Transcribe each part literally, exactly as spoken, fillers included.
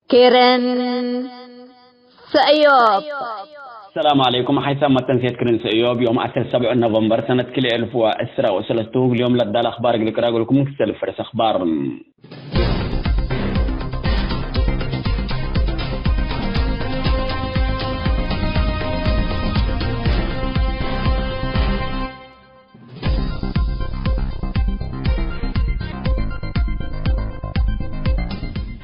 ክርን ሰእዮብ። ሰላም ዐለይኩም። ሐይሳም መተንሴት ክርን ሰእዮብ ዮም ዐስር ሰብዕ ኖቨምበር ሰነት ክልኤ እልፍ ወዕስራ ወሰለስቱ። እግል ዮም ለዳል አኽባር እግል ቅራእ እግልኩም ክሰል ፈረስ አኽባር።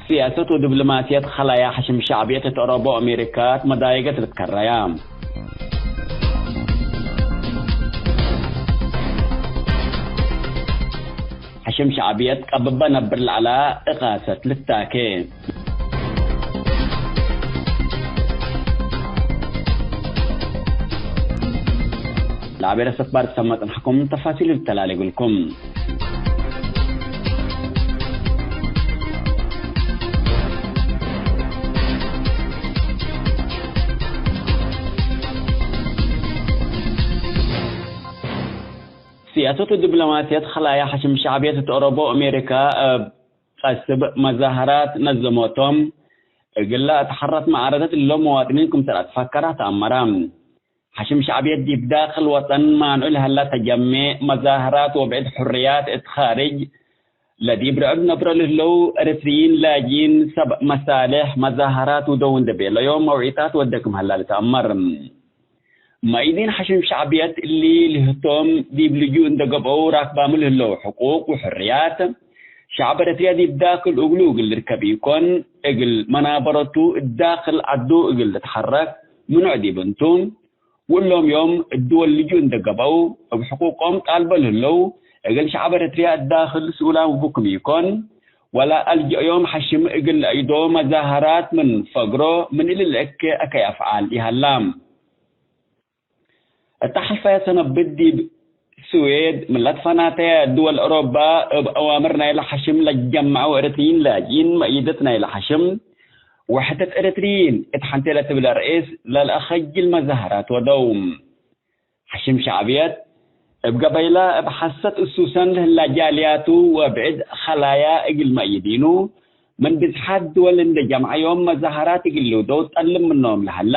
ሲያሰት ወዲብሎማስየት ኸላያ ሐሽም ሸዕብየት እት ኦሮቦ አሜሪካት መዳይገት ልትከረያ። ሐሽም ሸዕብየት ቀብበ ነብር ለዐላ እቃሰት ልታኬ። ለአቤረ ሰትባር ትሰመ ጽንሐኩም ተፋሲል ልተላሌ እግልኩም። ሲያሰት ወዲብሎማስየት ኸላያ ሐሽም ሸዕብየት እት ኦሮቦ አሜሪካ እብ ቀስብ መዛህራት ነዘሞቶም፣ እግለ እት ሐረት መዓረደት እሎም መዋጥኒን ክምሰል አትፈከረ ተአመረ። ሐሽም ሸዕብየት ዲብ ዳክል ወጠን ማንዑ ለሀላ ተጀሜ መዛህራት ወብዕድ ሕርያት እት ካርጅ ለዲብ ርዕድ ነብሮ ለህለው ኤረትርይን ላጅኢን ሰብ መሳልሕ መዛህራት ውደው እንዴ ቤለዮም መውዒታት ወደ ክም ሀላ ልትአመር። መእይዲን ሐሽም ሸዕብየት እሊ ልህቶም ዲብ ልጁእ እንዴ ገብአው ራክባሙ ለህለው ሕቁቅ ወሕርያት ሸዕብ ኤረትርያ ዲብ ዳክል እግሉ እግል ልርከብ ኢኮን፣ እግል መናበረቱ እት ዳክል ዐዱ እግል ልትሐረክ ምኑዕ ዲብ እንቱ። ወእሎም ዮም እት ድወል ልጁእ እንዴ ገብአው እብ ሕቁቆም ጣልበ ለህለው እግል ሸዕብ ኤረትርያ እት ዳክል ስኡላም እቡ ክም ኢኮን፣ ወለ አልጅአዮም ሐሽም እግል ለአይዶ መዛህራት ምን ፈግሮ ምን እሊ ለእኬ አከይ አፍዓል ይሀላ። እተ ሐልፈየ ሰነብት ዲብ ስዌድ ምን ለትፈናተየ ድወል አውሮባ እብ አዋምር ናይለ ሐሽም ለጀመዐው ኤረትርይን ላጅኢን መእይደት ናይለ ሐሽም፣ ወሕደት ኤረትርይን እት ሐንቴ ለትብል ርኤስ ለልአኸጅል መዛህራት ወደው። ሐሽም ሸዕብየት እብ ገበይላ እብ ሐሰት እሱሰን ለህላ ጃልያቱ ወብዕድ ኸላያ እግል መእይዲኑ ምን ብዝሓት ድወል እንዴ ጀምዐዮም መዛህራት እግል ልውደው ጠልብ ምኖም ለሀላ፣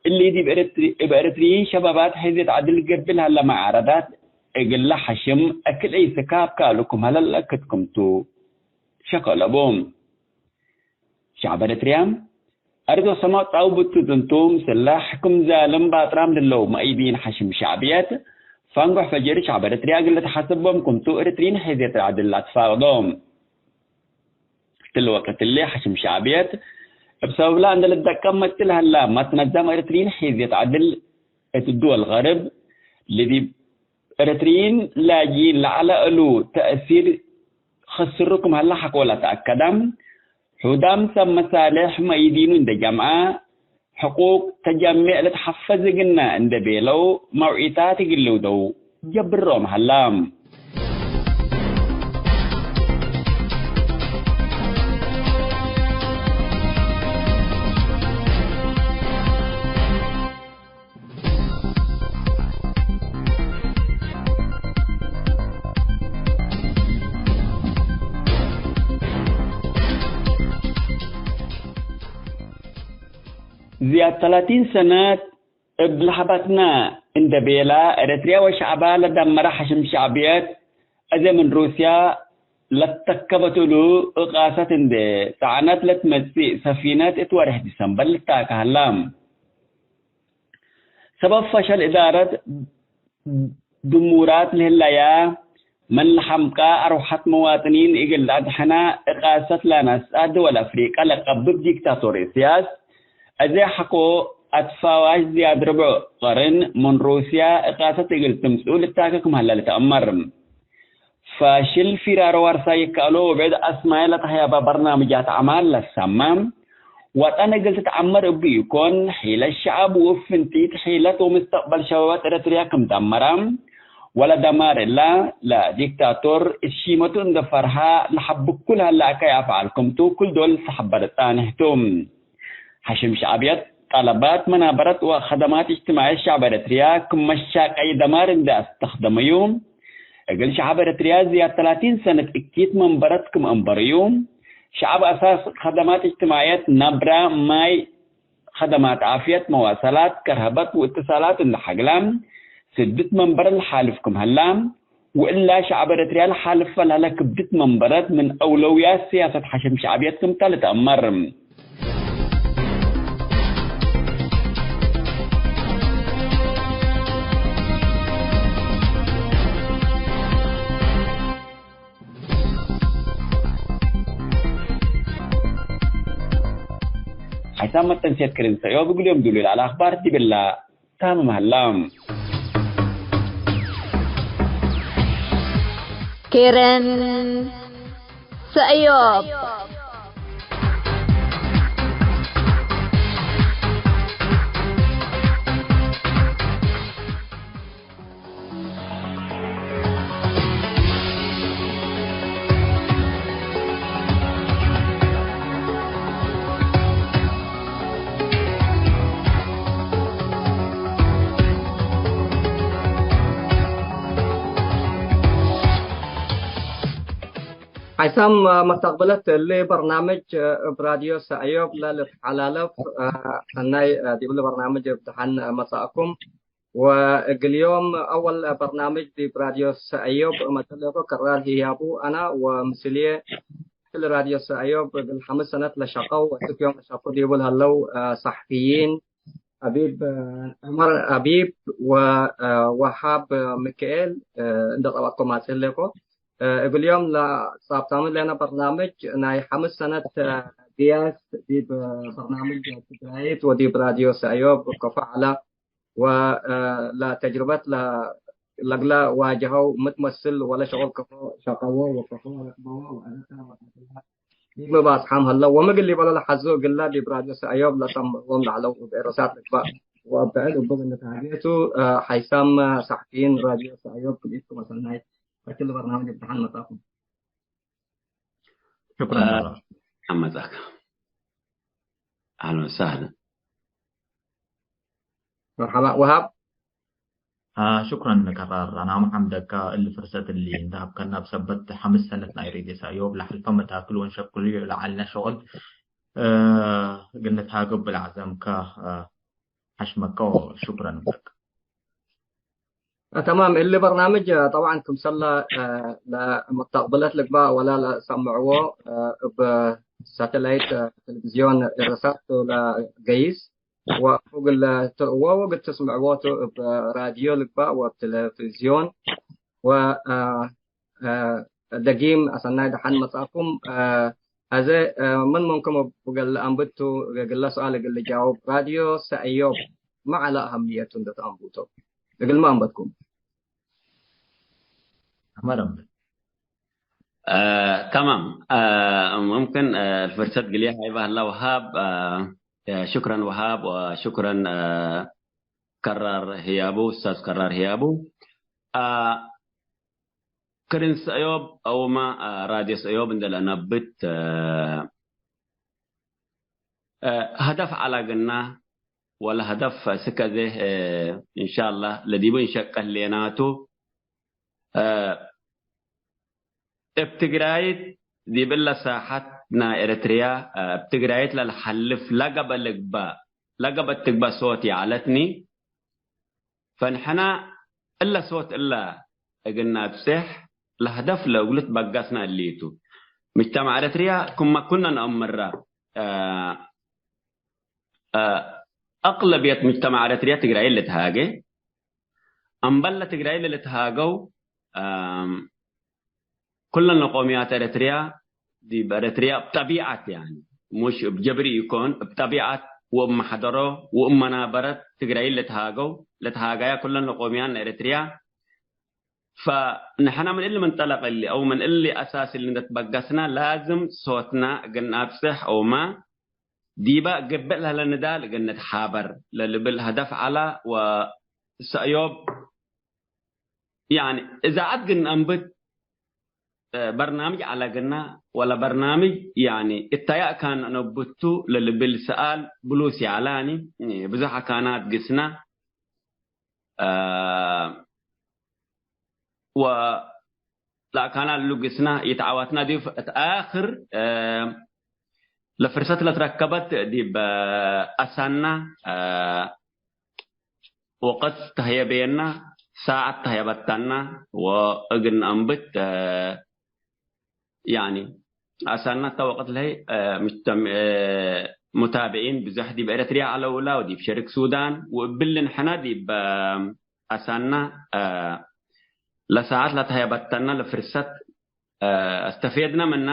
እሊ ዲብ ኤረትሪ-፣ እብ ኤረትርይን ሸባባት ሔዝየት ዐድል ገብእ ለሀለ መዓረዳት እግለ ሐሽም አክል ኢስካብ ካልኩም ሀለ ለአክድ ክምቱ ሸከለቡ። ሸዕብ ኤረትርያ አርድ ወሰማእ ጻውብቱ ጥንቱ ምስለ ሕክም ዛልም ባጥራም ድለው መእይዲን ሐሽም ሸዕብየት ፋንጎሕ ፈጅር ሸዕብ ኤረትርያ እግል ልትሐሰቦም ክምቱ ኤረትርይን ሔዝየት ዐድል ለአትፋቅዶ። እትሊ ወቅት እሊ ሐሽም ሸዕብየት እብ ሰበብላ እንዴ ልትደቀም መጽእ ለሀላ መትነዛም ኤረትርይን ሔዝየት ዐድል እት ድወል ገርብ ለዲብ ኤረትርይን ላጅኢን ለዐለ እሉ ተእሲር ክስሩ ክም ሀለ ሐቆ ለተአከደ፣ ሑዳም ሰብ መሳልሕ መእይዲኑ እንዴ ጀምዐ፣ ሕቁቅ ተጀሜዕ ልትሐፈዝ እግልነ እንዴ ቤለው መውዒታት እግል ልውደው ጀብሮም ሀላ። ዝያድ ተላቲን ሰነት እብ ለሀበትነ እንዴ ቤላ፣ ኤረትርያ ወሸዕባ ለደመረ ሐሽም ሸዕብየት፣ አዜ ምን ሩስያ ለተከበት እሉ እቃሰት እንዴ ጸዕነት ለትመጽእ ሰፊነት እት ወርሕ ዲሰምበር ልታከ ሀላ። ሰበብ ፈሸል እዳረት ድሙራት ለህለያ፣ ምን ለሐምቀ አርወሐት መዋጥኒን እግል ለአድሐና እቃሰት ለነስአ ድወል አፍሪቀ ለቀብብ ዲክታቶር እስያስ፣ አዜ ሐቆ አትፋዋሽ ዝያድ ርብዕ ቀርን ምን ሩስያ እቃሰት እግል ትምጽኡ ልታከክ ምህለ ልትአመር። ፋሽል ፊራሮ ዋርሳይ ይከአሎ ወብዕድ አስማይ ለተህያበ በርናምጃት አማን ለሰማ፣ ወጠን እግል ትትዐመር እቡ ኢኮን፣ ሒለት ሸዐብ ወፍንቲት ሒለት ወምስተቅበል ሸባባት ኤረትርያ ክም ደመራ፣ ወለደማር እላ ለዲክታቶር እት ሺመቱ እንዴ ፈርሀ ለሐብኩ ለሀለ አከይ አፍዓል ክምቱ፣ ኩል ዶል ተሐበር ጻንሕቱ። ሐሽም ሸዕብየት፣ ጠለባት መናበረት ወከደማት እጅትማዕየት ሸዕብ ኤረትርያ ክም መሻቀይ ደማር እንዴ አስተክደመዩ፣ እግል ሸዕብ ኤረትርያ ዝያድ ተላቲን ሰነት እኪት መንበረት ክም አንበረዩ፣ ሸዐብ አሳስ ከደማት እጅትማዕየት፣ ነብረ፣ ማይ፣ ከደማት ዓፍየት፣ መዋሰላት፣ ከርሀበት ወእትሳላት እንዴ ሐግላ፣ ስድት መንበረት ለሓልፍ ክም ሀላ፣ ወእላ ሸዐብ ኤረትርያ ለሓልፈ ለሀለ ክብድት መንበረት ምን አውለውያት ስያሰት ሐሸም ሸዕብየት ክምተ ልትአመር። ሓይሳም መተንሴት ክርን ሰእዮብ እግል ዮም ዱሉይ ለዐለ አኽባር ዲብላ ታምም ሀላ። ክርን ሰእዮብ። ሓይሳም መስተቅብለት እሊ በርናምጅ እብ ራድዮ ሰእዮብ ለልትሓላለፍ፣ ሰናይ ዲብሊ በርናምጅ እብ ደሐን መጽአኩም። ወእግል ዮም አወል በርናምጅ ዲብ ራድዮ ሰእዮብ መተሌኮ ከራር ህያቡ አና ወምስልዬ ክል ራድዮ ሰእዮብ እግል ሐምስ ሰነት ለሸቀው ወእስክ ዮም ለሸቁ ዲቡ ለሀለው ሰሕፍይን አቢብ ዑመር አቢብ ወወሃብ ሚካኤል እንዴ ጸብአትኮ ማጽእ ህሌኮ። እግል ዮም ለጻብጣኑ ሌነ በርናምጅ ናይ ሐምስ ሰነት ግያስ ዲብ በርናምጅ ትግራይት ወዲብ ራድዮ ሰእዮብ ከፎ ዐለ። ወለተጅርበት ለእግለ ዋጀሀው ምትመስል ወለ ሸቁል ከፎ ሸቀዎ ወከፎ ረክበዎ ወአዘተ ወአዘተ ዲብ መባጽሓም ሀለው ወምግል ሊበሎ ለሐዙ እግለ ዲብ ራድዮ ሰእዮብ ለሰምዕዎም ለዐለው እብ ኤረሳት ልግባእ ወእብ ብዕድ እቡ እንታጌቱ ሓይሳም ሰሕፊይን ራድዮ ሰእዮብ ክልኢትኩም ወሰናይት። እክል በርናምጅ እብ ደሐን መጻኩም። ሹክረን አ- በራር። አመጻክ። አህለን ወሰህለን። መርሐባ ወሃብ። አ፣ ሹክረን ከራር። አነ አምሐምደከ እሊ ፍርሰት እሊ እንዴ ሀብከና እብ ሰበት ሐምስ ሰነት ናይ ሬድዮ ሰእዮብ ለሐልፈ መታክል ወንሸቅሉ ለዐልነ ሸቅል፣ እ፣ እግል ንትሃገብ ለአዘምከ፣ እ፣ ሐሽመከ ወሹክረን እብለክ። ተማም። እሊ በርናምጅ ጠብዓን ክምሰለ ለመስተቅብለት ልግባእ ወለ ለሰምዕዎ እብ ሳተላይት ቴሌቪዝዮን ኤረሳት ቱ ለገይስ ወእግል ትርእዎ ወእግል ትስምዕዎ ቱ እብ ራድዮ ልግባእ ወእብ ቴሌቪዝዮን ወ ደጊም አሰናይ ደሐን መጻኩም። አዜ ምን ምንኩም እብ እግል አንብቱ እግለ ሱኣል እግል ልጃውብ ራድዮ ሰእዮብ ሚ ዐለ አሀምየቱ እንዴ ተአንቡቶ እግልሚ አንበትኩም። ዐመር አምር። አ፣ ተማም። አ፣ ሙምክን፣ አ፣ ፍርሰት ግልየ ሃይበ ህላ ወሃብ፣ አ፣ አ፣ ሹክረን ወሃብ ወሹክረን፣ አ፣ ከራር ህያቡ፣ ኡስታዝ ከራር ህያቡ። አ፣ ክርን ሰእዮብ አውመ፣ አ፣ ራድዮ ሰእዮብ እንዴ ለአነብት፣ አ፣ አ፣ ሀደፍ ዐለ ግና፣ ወለ ሀደፍ እስከ ዘህ፣ እ፣ እንሻላህ ለዲቡ እንሸቀል ሌናቱ። እ፣ እብ ትግራይት ዲብ እለ ሳሐት ናይ ኤረትርያ፣ እ፣ እብ ትግራይት ለልሐልፍ ለገበ ልግባእ፣ ለገበ ትግባእ ሶት ይዐለትኒ። ፈንሕና እለ ሶት እለ እግል ናብጼሕ ለሀደፍ ለእግሉ ትበገስነ እሊቱ። ምጅተማዕ ኤረትርያ ክመ ኩነ ነአምረ፣ እ፣ እ፣ አቅለብየት ምጅተማዕ ኤረትርያ ትግራይን ልትሃጌ። እምበል ለትግራይን ለልትሃገው፣ እም፣ ኩለን ለቆምያት ኤረትርያ ዲብ ኤረትርያ እብ ጠቢዐት፣ ያኒ፣ ሙሽ እብ ጀብሪ ኢኮን፣ እብ ጠቢዐት ወእብ መሐደሮ ወእብ መናበረት ትግራይን ለትሃገው፣ ለትሃገያ ኩለን ለቆምያን ኤረትርያ። ፈንሕና ምን እሊ መንጠለቅ እሊ አው ምን እሊ አሳስ እሊ እንዴ ትበገስና፣ ላዝም ሶትና እግል ነአብጽሕ አውመ ዲበ ገብእ ለህለ ንዳል እግል ንትሓበር ለልብል ሀደፍ ዐለ። ወሰእዮብ፣ ያኒ፣ እዛዐት ግን አንብት፣ እ፣ በርናምጅ ዐለ ግና፣ ወለ በርናምጅ፣ ያኒ፣ እተያእ ካን ነቡቱ ለልብል ሰኣል ብሉስ ይዐላኒ። እ፣ ብዙሕ አካናት ግስና፣ እ፣ ወለአካናት እሉ ግስና ይትዓዋትና ዲብ እት አክር፣ እ፣ ለፍርሰት ለትረከበት ዲብ አሳና፣ እ፣ ወቅት ተህየቤና፣ ሳዐት ተህየበተና ወእግል ነአንብት፣ እ፣ ያኒ አሳና እተ ወቅት ለህይ፣ እ፣ ምጅተም-፣ እ፣ ሙታብዒን ብዞሕ ዲብ ኤረትርያ ዐለው እላ ወዲብ ሸርቅ ሱዳን ወእብሊ ንሕነ ዲብ፣ እ፣ አሳና፣ እ፣ ለሳዐት ለተህየበተና ለፍርሰት፣ እ፣ አስተፌድነ ምና።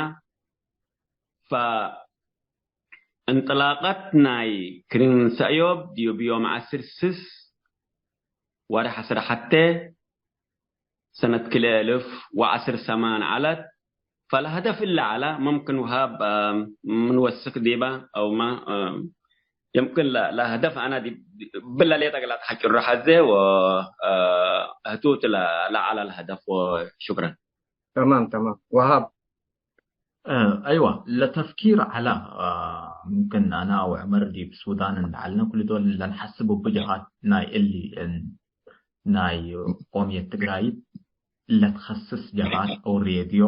ፈእንጥላቀት ናይ ክርን ሰእዮብ ዲብ ዮም ዐስር ስስ ወርሕ ዐስር ሐቴ ሰነት ክልኤ እልፍ ወዐስር ሰማን ዐለት። ፈለሀደፍ እለ ዐለ፣ መምክን ውሃብ፣ እ፣ ምን ወስክ ዲበ አውመ፣ እ፣ የምክን ለ-፣ ለሀደፍ አነ ዲብ፣ ብለ ሌጠ እግል አትሐጭሮ ሐዜ ወ፣ እ፣ ህቱት ለ-፣ ለዐለ ለሀደፍ ወሹክረን። ተማም፣ ተማም። ወሃብ። እ፣ አይዋ፣ ለተፍኪር ዐለ፣ እ፣ ሙምክን አነ አው ዑመር ዲብ ሱዳን እንደ ዐልነ፣ ኩሉ ዶል ለንሐስብ እቡ ጀሃት ናይ እሊ፣ እ፣ ናይ ቆምየት ትግራይት ለትኸስስ ጀሃት አው ሬድዮ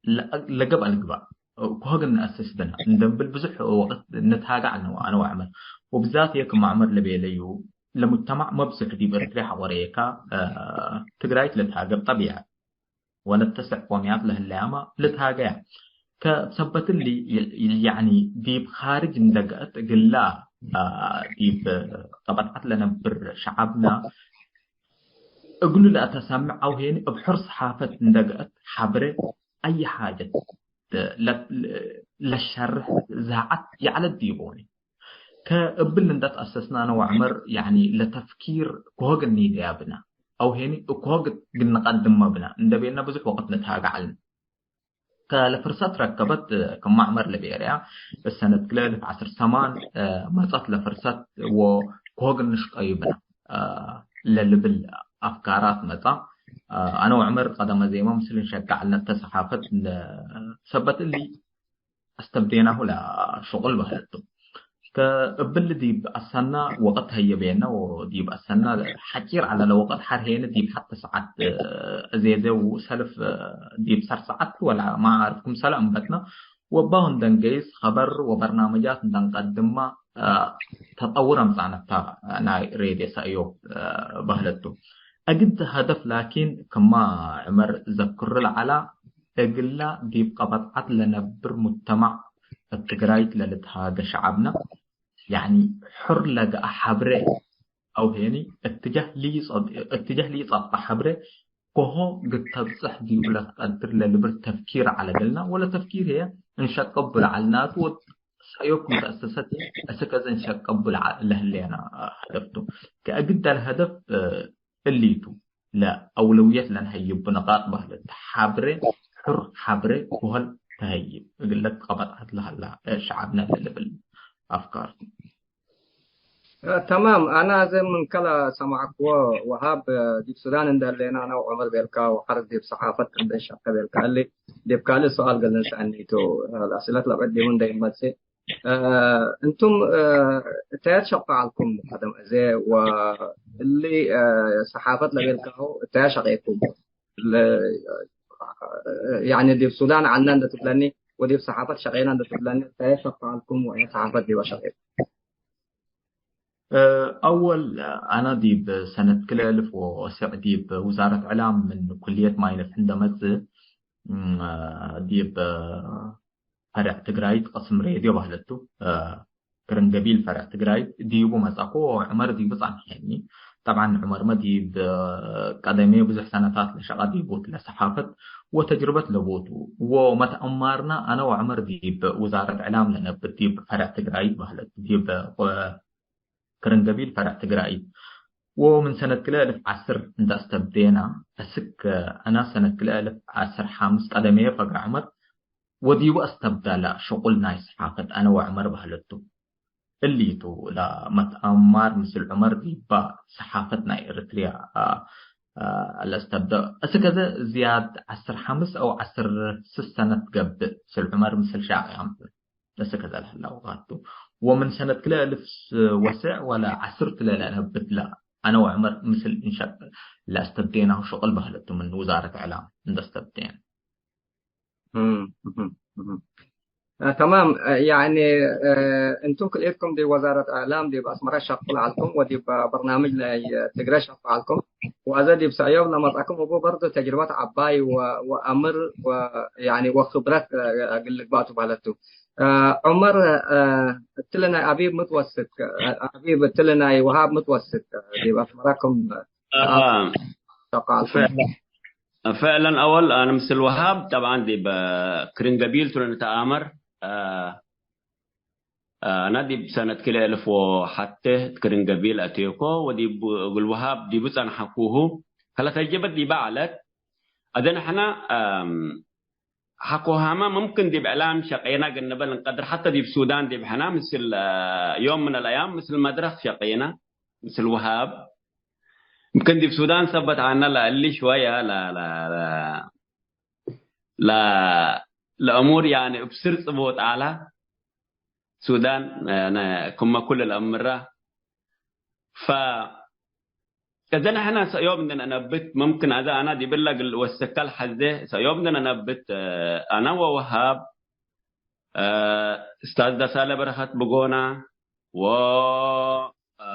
ለ-፣ ለገብአ ልግባእ፣ እ፣ ኮግል ነአስስ ብነ እንደ እብል ብዙሕ ወቅት ንትሃገ ዐልነ አነ ወዑመር። ወብዛት ህዬ ክም ዑመር ለቤለዩ፣ ለሙጅተማዕ መብዝሕ ዲብ ኤረትርያ ሐቆ ረኤካ፣ እ፣ ትግራይት ለትሃገብ ጠቢዐ። ወለተሰዕ ቆምያት ለህለያመ ልትሃገያ። ከእብ ሰበት እሊ፣ ያኒ ዲብ ካርጅ እንደ ገአት እግላ፣ አ፣ ዲብ ቀበጣት ለነብር ሸዓብና እግሉ ለአተሰምዕ አው ሄኒ እብ ሑር ሰሓፈት እንደ ገአት ሐብሬ አይ ሓጀት ለ-፣ ለሸርሕ ዛዐት ይዐለት ዲቦኒ። ከእብል እንደ ተአሰስና አነ ወዕመር፣ ያኒ ለተፍኪር ኮግ እኒደያ ብነ፣ አው ሄኒ እኮግ እግል ንቀድመ ብነ እንደ ቤልነ ብዙሕ ወቅት ንትሃገ ዐልነ። ከለፍርሰት ረከበት፣ ክመ ዕመር ለቤርያ፣ እሰነት ክልኤ እልፍ ዐስር ሰማን መጸት ለፍርሰት ወኮግ እንሽቀዩ ብነ ለልብል አፍካራት መጸ። አነ ወዕመር ቀደመ ዜመ ምስል እንሸቅዕ ዐልነ እተ ሰሓፈት፣ ሰበት እሊ አስተብዴናሁ ለሽቁል በህለት ቱ። ከእብል ዲብ አሳና ወቅት ሀየቤነ ወዲብ አሳና ሐጪር ዐለ። ለወቅት ሐር ሄነ ዲብ ሐተ ሰዓት፣ እ፣ አዜዘ ወሰልፍ፣ እ፣ ዲብ ሰር ሰዓት ወላ ማ አዕርፍ ክምሰለ አንበትነ ወባሁ እንደንገይስ ኸበር ወበርናመጃት እንደንቀድማ፣ እ፣ ተጠውር አምጻነታ ናይ ሬድዮ ሰእዮብ፣ እ፣ በህለት ቱ። እግል ሀደፍ ላኪን ክማ ዕመር ዘክሩ ለዐላ፣ እግላ ዲብ ቀበጣት ለነብር ሙጅተማዕ እብ ትግራይት ለልትሃገ ሸዐብነ፣ ያኒ፣ ሕር ለገአ ሐብሬ አው ሄኒ እትጃህ ሊጸብ-፣ እትጃህ ሊጸብጠ ሐብሬ ኮሆ ግድ ተብጽሕ ዲቡ ለትቀድር ለልብል ተፍኪር ዐለ እግልና፣ ወለተፍኪር ህዬ እንሸቅብ ለዐልናቱ ወሰእዮብ ክም ተአሰሰት እስክ አዜ እንሸቅብ ለዐ-፣ ለህሌነ ሀደፍ ቱ። ከእግል ለሀደፍ፣ እ፣ እሊ ቱ። ለአውለውየት ለነሀይቡ ንቃጥ በህለት ሐብሬ፣ ሕር ሐብሬ ኩሀል ተሀይብ እግለት ቀበጣት ለሀላ ሸዐብነ ለልብል አፍካር ቱ። ተማም። አነ አዜ ምን ከለ ሰማዕክዎ ወሃብ፣ ዲብ ሱዳን እንደ ህሌነ አነ ወዑመር ቤልካ ወሐር ዲብ ሰሓፈት እንደ ሸቀ ቤልካ እሊ ዲብ ካልእ ሰኣል ገለን ሰአኒ ቱ። ለአስእለት ለዐድ ዲቡ እንደ ይመጽእ፣ እ፣ እንቱም፣ እ፣ እተያት ሸቅዖ ዐልኩም ቀደም አዜ ወእሊ፣ እ፣ ሰሓፈት ለቤልካሁ እተያት ሸቄኩም? ለ-፣ ያኒ ዲብ ሱዳን ዐልነ እንደ ትብለኒ ወዲብ ሰሓፈት ሸቄና እንደ ትብለኒ እተያት ሸቅዖ ዐልኩም ወአየ ሰሓፈት ዲበ ሸቄኩም? እ፣ አወል አነ ዲብ ሰነት ክልኤ እልፍ ወወስዕ ዲብ ውዛረት ዕላም ምን ኩልየት ማይ ነፍሒ እንደ መጽእ፣ እም፣ ዲብ ፈርዕ ትግራይት ቅስም ሬድዮ በህለት ቱ፣ እ፣ ክርን ገቢል ፈርዕ ትግራይት ዲቡ መጻኩ ወዕመር ዲቡ ጸንሐኒ። ጠብዓን ዕመርመ ዲብ ቀደሜ ብዙሕ ሰነታት ለሸቀ ዲቡ እትለ ሰሓፈት ወተጅርበት ለቡ ቱ። ወመትአማርና አነ ወዕመር ዲብ ውዛረት ዕላም ለነብር ዲብ ፈርዕ ትግራይት በህለት ዲብ ክርን ገቢል ፈርዕ ትግራይት። ወምን ሰነት ክልኤ እልፍ ዐስር እንደ አስተብዴና፣ እስክ አነ ሰነት ክልኤ እልፍ ዐስር ሐምስ ቀደሜ ፈግረ ዕመር ወዲቡ አስተብደለ ሽቁል ናይ ሰሓፈት አነ ወዕመር በህለት ቱ። እሊ ቱ ለመትአማር ምስል ዕመር ዲባ ሰሓፈት ናይ ኤረትርያ፣ አ፣ አ፣ ለአስተብደ። እስክ አዜ ዝያድ ዐስር ሐምስ አው ዐስር ስስ ሰነት ገብእ ምስል ዕመር ምስል ሻቅያም። ለሰከዘ ለህላ ወቃቱ። ወምን ሰነት ክልኤ እልፍ ወስዕ ወለ ዐስር ትለ ለነብት ለ አነ ወዕመር ምስል እንሸቅ ለአስተብዴናሁ ሽቅል በህለቱ ምን ውዛረት ዕላም እንደ አስተብዴን። እም፣ እም፣ እም። አ፣ ተማም። አ፣ ያኒ፣ አ፣ እንቱም ክልኤትኩም ዲብ ወዛረት እዕላም ዲብ አስመረ ሸቁል ዐልኩም ወዲብ በርናምጅ ናይ ትግረ ሸቁል ዐልኩም። ወአዘ ዲብ ሰእዮብ ለመጽአኩም እቡ በርዶ ተጅርበት ዐባይ ወ-፣ ወአምር ወ-፣ ያኒ ወክብረት፣ አ፣ እግል ልግባእ ቱ በህለት ቱ። አ፣ ዑመር፣ አ፣ እትሊ ናይ አቢብ ምትወስክ፣ አ፣ አቢብ እትሊ ናይ ወሃብ ምትወስክ፣ አ፣ ዲብ አስመረ ክም አሃ። ሸቁል ዐልኩም። ፈዕለን፣ ፈዕለን አወል አነ ምስል ወሃብ ጠብዓን ዲብ ክርን ገቢል ቱ ለንተአመር፣ አ፣ አነ ዲብ ሰነት ክልኤ እልፍ ወሐቴ እት ክርን ገቢል አቴኮ ወዲብ እግል ወሃብ ዲቡ ጸንሐኩሁ። ከለ ተጅርበት ዲበ ዐለት። አዜ ንሕነ፣ አም፣ ሐቆሃመ ሙምክን ዲብ እዕላም ሸቄነ እግል ንብል እንቀድር። ሐተ ዲብ ሱዳን ዲብ ሕነ ምስል፣ አ፣ ዮም ምን አልአያም ምስል መድረክ ሸቄነ ምስል ወሃብ። ሙምክን ዲብ ሱዳን ሰበት ዐነ ለእሊ ሽወየ ለ-፣ ለ-፣ ለ-፣ ለ-፣ ለእሙር ያኒ እብ ስር ጽቦ ጣላ ሱዳን፣ ነ-፣ ክመ ኩል ለአምራ። ፈ-፣ እዘ ነሕነ ሰእዮብ እንደ ነአነብት፣ መምክን አዘ አነ ዲብለ እግል ወሰከል ሐዜ ሰእዮብ እንደ ነአነብት፣ አነ ወወሃብ፣ እ፣ እስታዝ ደሳለ በረኸት ብጎና፣ ወ፣ እ፣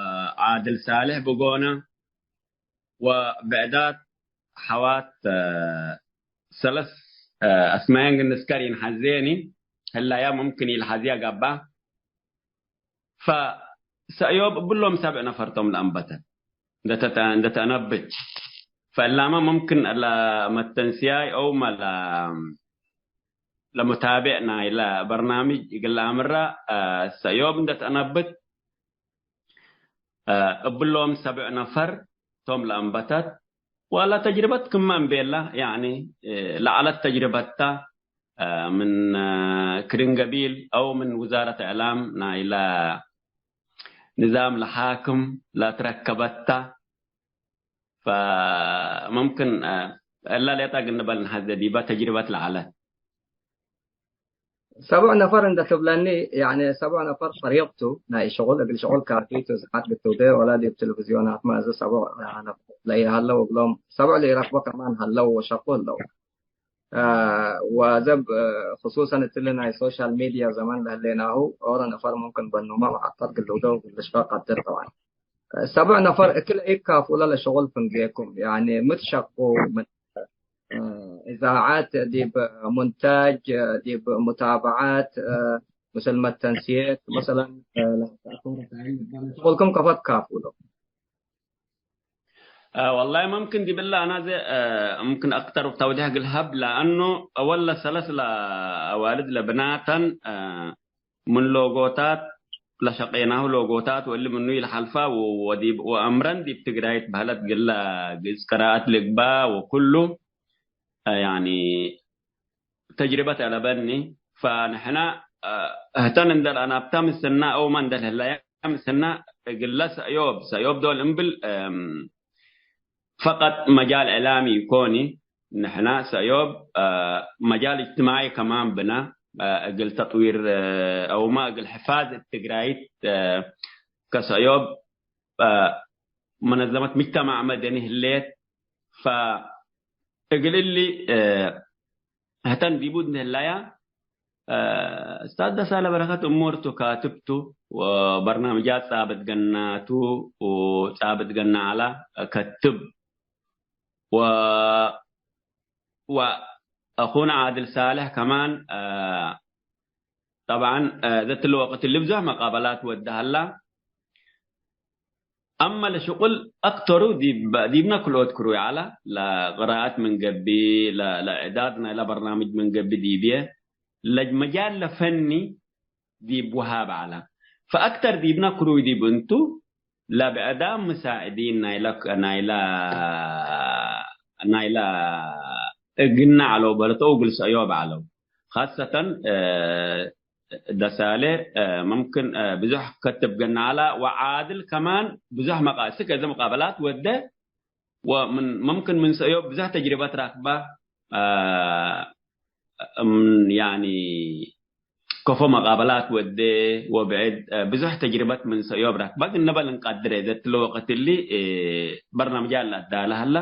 ዓድል ሳልሕ ብጎና፣ ወብዕዳት ሐዋት፣ እ፣ ሰለስ፣ እ፣ አስማየን ግንስከር ኢንሐዜኒ፣ ህላያ ሙምክን ኢልሐዝያ ገብአ። ፈሰእዮብ እብሎም ሰብዕ ነፈር ቶም ለአንበተት እንደ ተተ-፣ እንደ ተአነብት። ፈእላመ ሙምክን ለመተንስያይ አውመ ለ-፣ ለሙታቤዕ ናይለ በርናምጅ እግል ለአምረ፣ አ፣ ሰእዮብ እንደ ተአነብት፣ አ፣ እብሎም ሰብዕ ነፈር ቶም ለአንበተት። ወአላ ተጅርበት ክመ እምቤላ፣ ያኒ፣ እ፣ ለዐለት ተጅርበት ተ፣ አ፣ ምን፣ አ፣ ክርን ገቢል አው ምን ውዛረት እዕላም ናይለ ንዛም ለሓክም ለትረከበት ተ። ፈሙምክን፣ አ፣ እላ ሌጠ እግል ንበል እንሐዜ ዲበ ተጅርበት ለዐለ። ሰብዕ ነፈር እንደ ትብለኒ፣ ያኒ ሰብዕ ነፈር ፈሪቅ ቱ፣ ናይ ሽቁል እግል ሽቁል ካፊ ቱ፣ ሰዓት ግትውዴ ወላ ዲብ ቴሌቪዝዮናት ማ እዘ ሰብዕ ነፈር ለኢሀለው እግሎም፣ ሰብዕ ለኢረክቦ ከማን ሀለው ወሸቁ ህለው። አ፣ ወዘብ፣ አ፣ ክሱሰን እትሊ ናይ ሶሻል ሚድያ ዘመን ለህሌናሁ፣ ኦሮ ነፈር ሙምክን በኑመ መሐጠት ግልውደው ግልሽፈ ቀድር ጠብዓን። አ፣ ሰብዕ ነፈር እክለ ኢካፍኡለ ለሸቁል ፍንጌኩም፣ ያኒ ምትሸቁ ምን፣ አ፣ ኢዛዓት ዲብ ሙንታጅ፣ ዲብ ሙታበዓት፣ አ፣ ምስል መተንስየት መሰለን፣ አ፣ ሸቁልኩም ከፈ ትካፍኡሎ። አ፣ ወላሂ፣ መምክን ዲብለ አናዘ፣ አ፣ መምክን አክተር ተውዲሕ እግል ሀብ፣ ለአኑ አወለ ሰለስ ለአዋልድ ለብናተን፣ አ፣ ምን ሎጎታት ለሸቄናሁ ሎጎታት ወእሊ ምኑ ኢልሐልፋ ወ-፣ ወዲብ ወአምረን ዲብ ትግራይት በህለት ግለ ግእዝ ቅራአት ልግባ ወኩሉ፣ አ፣ ያኒ ተጅርበት አለበኒ። ፈንሕና፣ አ፣ እህተን እንደ ለአናብታ ምስና አውመ እንደ ለህለያ ምስና እግለ ሰእዮብ፣ ሰእዮብ ዶል እምብል፣ እም፣ ፈቀጥ መጃል እዕላሚ ኢኮኒ። ንሕና ሰእዮብ፣ አ፣ መጃል እጅትማዒ ከማን ብነ፣ አ፣ እግል ተጥዊር፣ አ፣ አውመ እግል ሕፋዝ እት ትግራይት፣ አ፣ ከሰእዮብ፣ አ፣ መነዘመት ምጅተማዕ መደኒ ህሌት። ፈእግል እሊ፣ አ፣ ህተን ዲቡ እንዴ ህላያ፣ አ፣ እስታዝ ደሳለ በረከት እሙር ቱ፣ ካትብ ቱ፣ ወበርናምጃት ጻብጥ ገና ቱ፣ ወጻብጥ ገና ዐላ ከትብ፣ ወ-፣ ወአኹነ ዓድል ሳልሕ ከማን፣ አ፣ ጠብዓን፣ አ፣ ዘትለ ወቅት እሊ ብዙሕ መቃበላት ወደ ሀላ። አመ ለሽቁል አክተሩ ዲብ፣ ዲብነ ክልኦት ክሩይ ዐለ፣ ለቅራአት ምን ገብእ፣ ለ-፣ ለእዕዳድ ናይለ በርናምጅ ምን ገብእ ዲብዬ፣ ለመጃል ለፈኒ ዲብ ወሃብ ዐለ። ፈአክተር ዲብነ ክሩይ ዲብ እንቱ፣ ለብዕዳም ምሳዕዲን ናይለ፣ ናይለ፣ ናይለ እግነ ዐለው በለተው እግል ሰእዮብ ዐለው። ካሰተን፣ እ፣ ደሳሌ፣ እ፣ መምክን፣ እ፣ ብዙሕ ከትብ ገና ዐላ ወዓድል ከማን ብዙሕ መቃ-፣ እስክ እዘ መቃበላት ወደ ወምን፣ መምክን ምን ሰእዮብ ብዙሕ ተጅርበት ረክባ፣ እ፣ እም፣ ያኒ ከፎ መቃበላት ወደ ወብዕድ፣ እ፣ ብዙሕ ተጅርበት ምን ሰእዮብ ረክባ። ግን ነበል እንቀድር እዘ እትለ ወቅት እሊ፣ እ፣ በርናምጃ ለአዳለ ሀላ።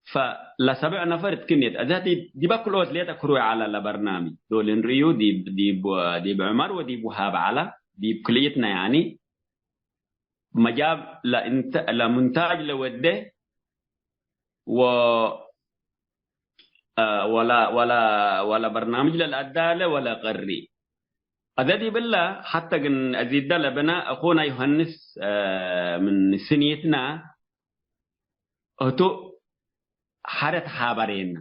ፈለሰብዕ ነፈር እት ክምየት አዛት ዲብ፣ ዲበ ክልኦት ሌጠ ክሩይ ዐለ ለበርናምጅ። ዶል እንርእዩ ዲብ፣ ዲብ፣ ዲብ ዑመር ወዲብ ውሃብ ዐለ፣ ዲብ ክልኢትነ ያኒ። መጃብ ለእንተ-፣ ለሙንታጅ ለወዴ ወ-፣ አ፣ ወላ፣ ወላ፣ ወላ በርናምጅ ለልአዳለ ወለቀሪ። አዘ ዲብለ ሐተ ግን አዚደ ለብነ አኹነ ዮሐንስ፣ አ፣ ምን ስኒትና ህቱ ሐረ ተሓበሬነ።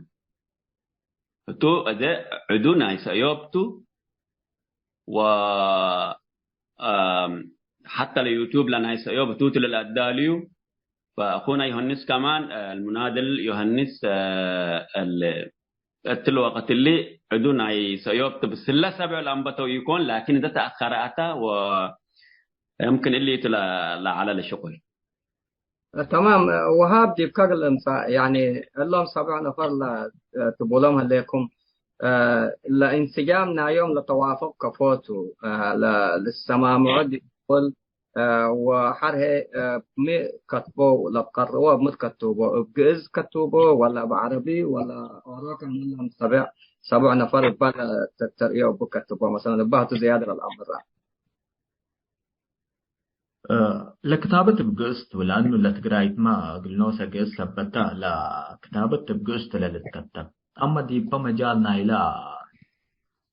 ህቱ አዘ ዕዱ ናይ ሰእዮብ ቱ ወ፣ አም፣ ሐተ ለዩቱብ ለናይ ሰእዮብ ህቱ ቱ ለልአዳልዩ። ፈአኹነ ዮሐንስ ከማን፣ አ፣ አልሙናድል ዮሐንስ፣ አ፣ እል፣ እትሊ ወቅት እሊ ዕዱ ናይ ሰእዮብ ቱ ብስለ ሰብዕ ለአንበተው ኢኮን፣ ላኪን እተ ተአከረ አተ ወ-፣ የምክን እሊ ቱ ለ-፣ ለዐለ ለሽቁል። ተማም፣ ወሃብ ዲብከ እግል እምጸእ፣ ያኒ እሎም ሰብዕ ነፈር ለ-፣ ትቡሎም ህሌኩም፣ እ፣ ለእንስጃም ናዮም ለተዋፍቅ ከፎቱ፣ እ፣ ለ-፣ ልሰማምዖ ዲብ ቁል፣ እ፣ ወሐር ህዬ፣ እ፣ ሚ ከትቦ ለትቀርዎ እብ ሚ ከቱቦ፣ እብ ግእዝ ከቱቦ ወለ እብ ዐረቢ ወለ ኦሮከ ምንሎም ሰብዕ፣ ሰብዕ ነፈር እባ ለተርእዮ እብ ከትቦ፣ መሰለን እባ ህቱ ዝያድ ለልአምራ። እ፣ ለክታበት እብ ግእዝ ቱ፣ ለአኑ ለትግራይትመ እግል ኖሰ ግእዝ ሰበት ተ፣ ለክታበት እብ ግእዝ ቱ ለልትከተብ። አመ ዲበ መጃል ናይለ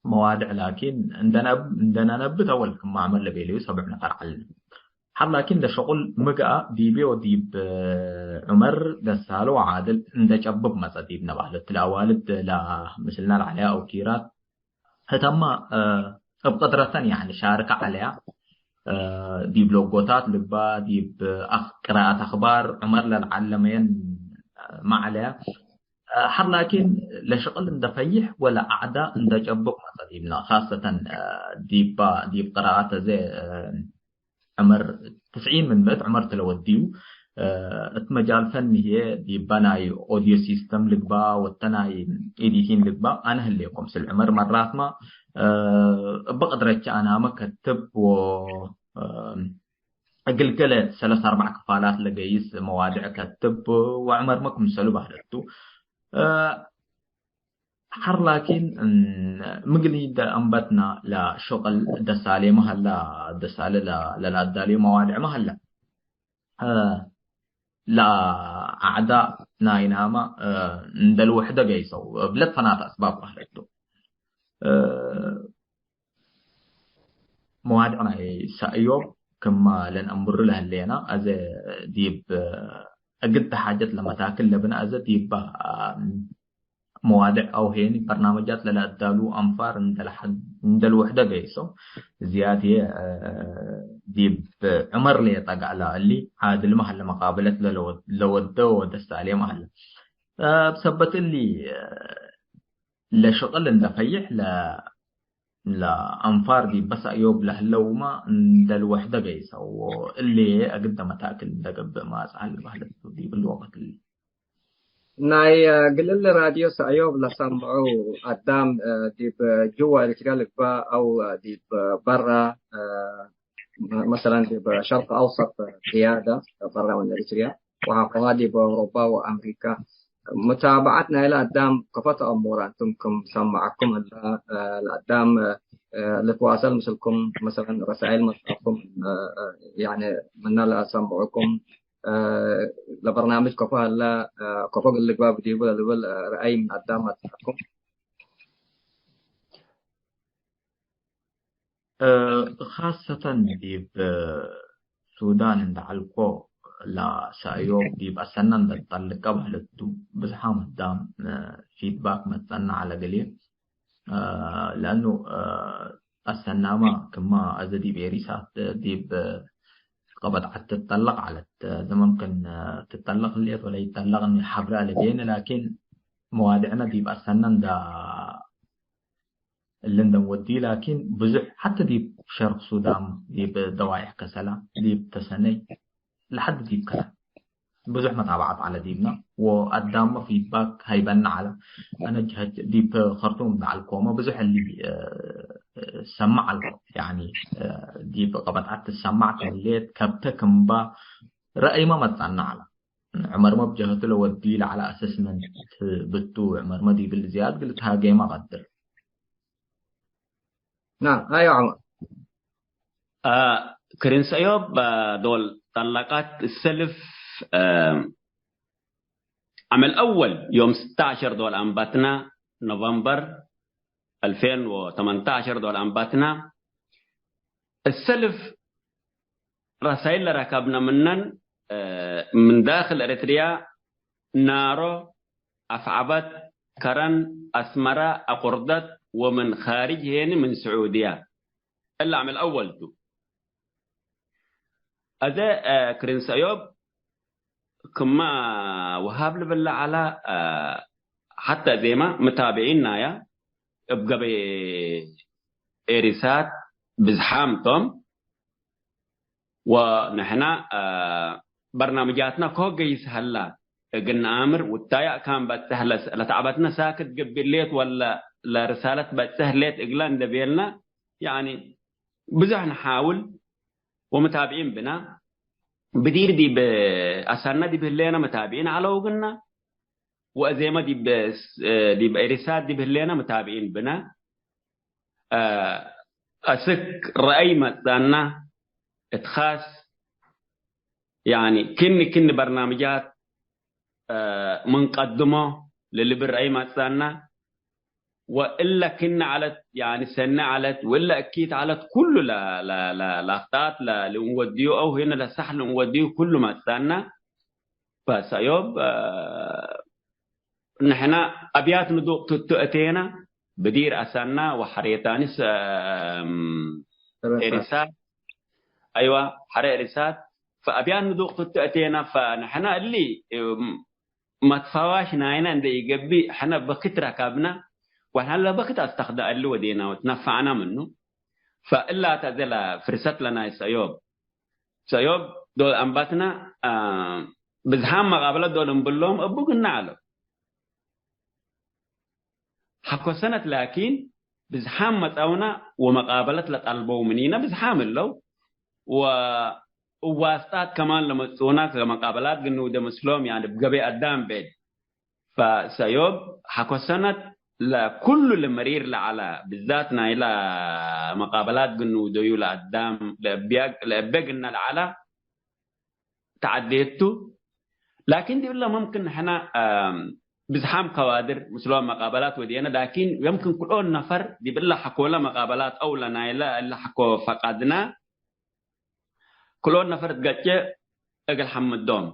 መዋድዕ ላኪን፣ እንደ ነብ-፣ እንደ ነነብት አወል ክመ ዐመር ለቤለዩ ሰብዕ ነፈር ዐልነ። ሐር ላኪን ለሸቁል ምግአ ዲቤ ወዲብ ዑመር ደሳለ ወዓድል እንደ ጨብብ መጸ ዲብነ በህለት ለአዋልድ ለምስልነ ለዐለያ አውኪራት ህተማ፣ እ፣ እብ ቅድረተን፣ ያኒ፣ ሻርከ ዐለያ፣ እ፣ ዲብ ሎጎታት ልግባ፣ ዲብ አክ-፣ ቅራአት አክባር ዑመር ለልዓለመየን፣ እ፣ መ ዐለያ። እ፣ ሐር ላኪን ለሽቅል እንደ ፈይሕ ወለ አዕዳ እንደ ጨቡቅ መጸ ዲብነ፣ ካሰተን፣ እ፣ ዲባ፣ ዲብ ቅራአት አዜ፣ እ፣ ዕመር ትስዒን ምን ምእት ዕመር ቱ ለወድዩ፣ እ፣ እት መጃል ፈን ህዬ ዲበ ናይ ኦድዮ ሲስተም ልግባ ወተ ናይ ኤዲቲን ልግባ፣ አነ ህሌኮ ምስል ዕመር መራትመ፣ እ፣ እበ ቅድረቼ አናመ ከትብ ወ፣ እ፣ እግል ገሌ ሰለስ አርበዕ ክፋላት ለገይስ መዋድዕ ከትብ ወዕመርመ ክምሰሉ በህለት ቱ። እ፣ ሐር ላኪን፣ እም፣ ምግል እንደ አንበትና ለሽቅል ደሳሌመ ሀላ፣ ደሳሌ ለ-፣ ለለአዳልዩ መዋድዕመ ሀላ። እ፣ ለአዕዳ ናይናመ፣ እ፣ እንደ ልውሕደ ገይሰው እብለት ፈናተ አስባብ በህለት ቱ። እ፣ መዋድዕ ናይ ሰእዮብ ክመ ለነአምሩ ለህሌነ፣ አዜ ዲብ እግድ ተሓጀት ለመታክል ለብነ፣ አዜ ዲብ መዋድዕ አው ሄኒ በርናመጃት ለለአዳሉ አንፋር እንደ ለሐ-፣ እንደ ልውሕደ ገይሶ፣ ዝያድ ህዬ፣ እ፣ ዲብ ዕመር ሌጠ ገአለ እሊ፣ ዓድልመ ሀለ መቃብለት ለለወ-፣ ለወደው ወደሳሌመ ሀለ። እ፣ እብ ሰበት እሊ፣ እ፣ ለሽቅል እንደ ፈይሕ ለ-፣ ለአንፋር ዲብ በሰእዮብ ለህለውመ እንደ ልወሕደ ገይሰው፣ እሊ እግደ መታክል እንደ ገብእ ማጽአ ለበህለት ቱ ዲብ እሊ ወቅት እሊ። ናይ ግልል ራድዮ ሰእዮብ ለሰምዑ አዳም፣ ዲብ ጅወ ኤሪትርያ ልግባእ አው ዲብ በራ፣ መ-፣ መሰለን ዲብ ሸርቅ አውሰጥ ዝያደ በራ ምን ኤሪትርያ ወሐቆሃ ዲብ አውሮፓ ወአምሪካ። ሙታበዐት ናይለ አዳም ከፎ ተአሙር አንቱም ክም ሰመዐኩም ህለ፣ እ፣ ለአዳም፣ እ፣ ልትዋሰል ምስልኩም መሰለን ረሳይል መጽአኩም፣ እ፣ እ፣ ያኒ ምነ ለአሰምዑኩም፣ እ፣ ለበርናምጅ ከፎ ህለ፣ እ፣ ከፎ እግል ልግባእ ብዲቡ ለልብል፣ እ፣ ረአይ ምን አዳም መጽአኩም። እ፣ ኻሰተን ዲብ ሱዳን እንደ ዐልኮ ለሰእዮብ ዲብ አሰና እንደ ትጠልቀ በህለት ቱ፣ ብዝሓም አዳም፣ እ፣ ፊድባክ መጸና ዐለ ገሌ። እ፣ ለአኑ፣ እ፣ አሰናመ ክመ አዘ ዲብ ኤሪሳት ዲብ ቀበት ዐድ ትጠለቅ ዐለት። አዘ መምክን ትጠለቅ ህሌት ወለ ይጠለቅ እንዴ ሐብረ ለቤነ፣ ላኪን መዋድዕነ ዲብ አሰና እንደ እሊ እንደ ንወድዩ፣ ላኪን ብዙሕ ሐተ ዲብ ሸርቅ ሱዳን፣ ዲብ ደዋይሕ ከሰላ፣ ዲብ ተሰነይ፣ ለሐድ ዲብ ከላ ብዙሕ መታብዐት ዐለ ዲብነ፣ ወአዳምመ ፊድባክ ሀይበነ ዐለ። አነ ጀሀት ዲብ ከርቱም እንደ ዐልኮመ ብዙሕ እሊ፣ እ፣ ሰምዕ ዐልኮ። ያኒ፣ እ፣ ዲብ ቀበት ዐድ ትሰማዕ ክም ህሌት፣ ከብተ ክምባ ረአይመ መጽአነ ዐለ። ዑመርመ ብጀሀቱ ለወድዩ ለዐለ አሰስመንት ብቱ፣ ዑመርመ ዲብል ዝያድ እግል ልትሃጌመ ቀድር። ናም፣ አዮ ዑመር። አ፣ ክርን ሰእዮብ፣ አ፣ ዶል ጠለቃት ሰልፍ፣ አ፣ ዐመል አወል ዮም ስተ ዐሸር ዶል አንባትና፣ ኖቨምበር አልፌን ወተመንተ ዐሸር ዶል አንባትና፣ እሰልፍ ረሳይል ለረከብነ ምነን፣ እ፣ ምን ዳክል ኤረትርያ፣ ናሮ፣ አፍዐበት፣ ከረን፣ አስመረ፣ አቁርደት ወምን ካርጅ ሄኒ ምን ስዑድያ። እለ ዐመል አወል ቱ። አዜ፣ እ፣ ክርን ሰእዮብ ክመ ወሃብ ልብል ለዐለ፣ እ፣ ሐተ ዜመ ምታብዒን ናየ እብ ገበይ ኤሪሳት ብዝሓም ቶም፣ ወንሕና፣ እ፣ በርናምጃትና ከሆገይስ ሀላ እግል ነአምር፣ ውታየ አካን በጽሕ ለስ-፣ ለተዐበትነ ሳክት ገብእ ሌት ወለ ለርሳለት በጽሕ ሌት እግለ እንደ ቤልነ፣ ያኒ ብዙሕ ነሓውል ወመታብዒን ብነ። ብዲር ዲብ አሳነ ዲብ ህሌነ መታብዒን ዐለው ግነ፣ ወአዜመ ዲብ፣ ዲብ ኤሪሳት ዲብ ህሌነ መታብዒን ብነ። አ፣ አስክ ረአይ መጽአነ እት ኻስ፣ ያኒ ክኒ ክኒ በርናምጃት፣ አ፣ ምን ቀድሞ ለልብል ረአይ መጽአነ። ወእለ ክኒ ዐለት፣ ያኒ ሰኒ ዐለት፣ ወእለ እኪት ዐለት፣ ኩሉ ለ-፣ ለ-፣ ለ-፣ ለአክጣት ለ-፣ ለእንወድዩ አው ህነ ለሳሕ ለእንወድዩ ኩሉ መጽአነ። በሰእዮብ፣ አ፣ ንሕነ አብያት ንዱቅ ትቱ እቴነ፣ ብዲር አሳና ወሐሬታኒስ፣ እም፣ ኤሪሳት። ኤሪሳት። አይዋ፣ ሐሬ ኤሪሳት። ፈአብያት ንዱቅ ትቱ እቴነ፣ ፈንሕነ እሊ፣ እም፣ መትፋዋሽ ናይነ እንደ ኢገብእ፣ ሕነ በክት ረከብነ፣ ወሕነ ለበክት አስተክደ እሊ ወዴነ ወትነፈዕነ ምኑ። ፈእላ ተዘለ ፍርሰት ለናይ ሰእዮብ። ሰእዮብ ዶል አንባትነ፣ አ፣ ብዝሓም መቃበለት ዶል እምብሎም እቡ ግነ ዐለው። ሐኮ ሰነት ላኪን ብዝሓም መጽአውነ ወመቃበለት ለጠልበው ምኒነ ብዝሓም እለው። ወእብ ዋስጣት ከማን ለመጽኡነ ከመቃበላት ግንውደ ምስሎም፣ ያኒ እብ ገበይ አዳም ቤድ። ፈሰእዮብ ሐኮ ሰነት ለኩሉ ለመሪር ለዐለ፣ ብዛት ናይለ መቃበላት ግንውደዩ ለአዳም ለእብያ-፣ ለእቤ ግነ ለዐለ ተዐዴቱ። ላኪን ዲብለ መምክን ንሕነ፣ አም፣ ብዝሓም ከዋድር ምስሎም መቃበላት ወዴነ፣ ላኪን የምክን ክልኦን ነፈር ዲብለ ሐኮለ መቃበላት አው ለናይለ እለ ሐኮ ፈቀድነ፣ ክልኦት ነፈር እት ገቼ እግል ሐምዶም፣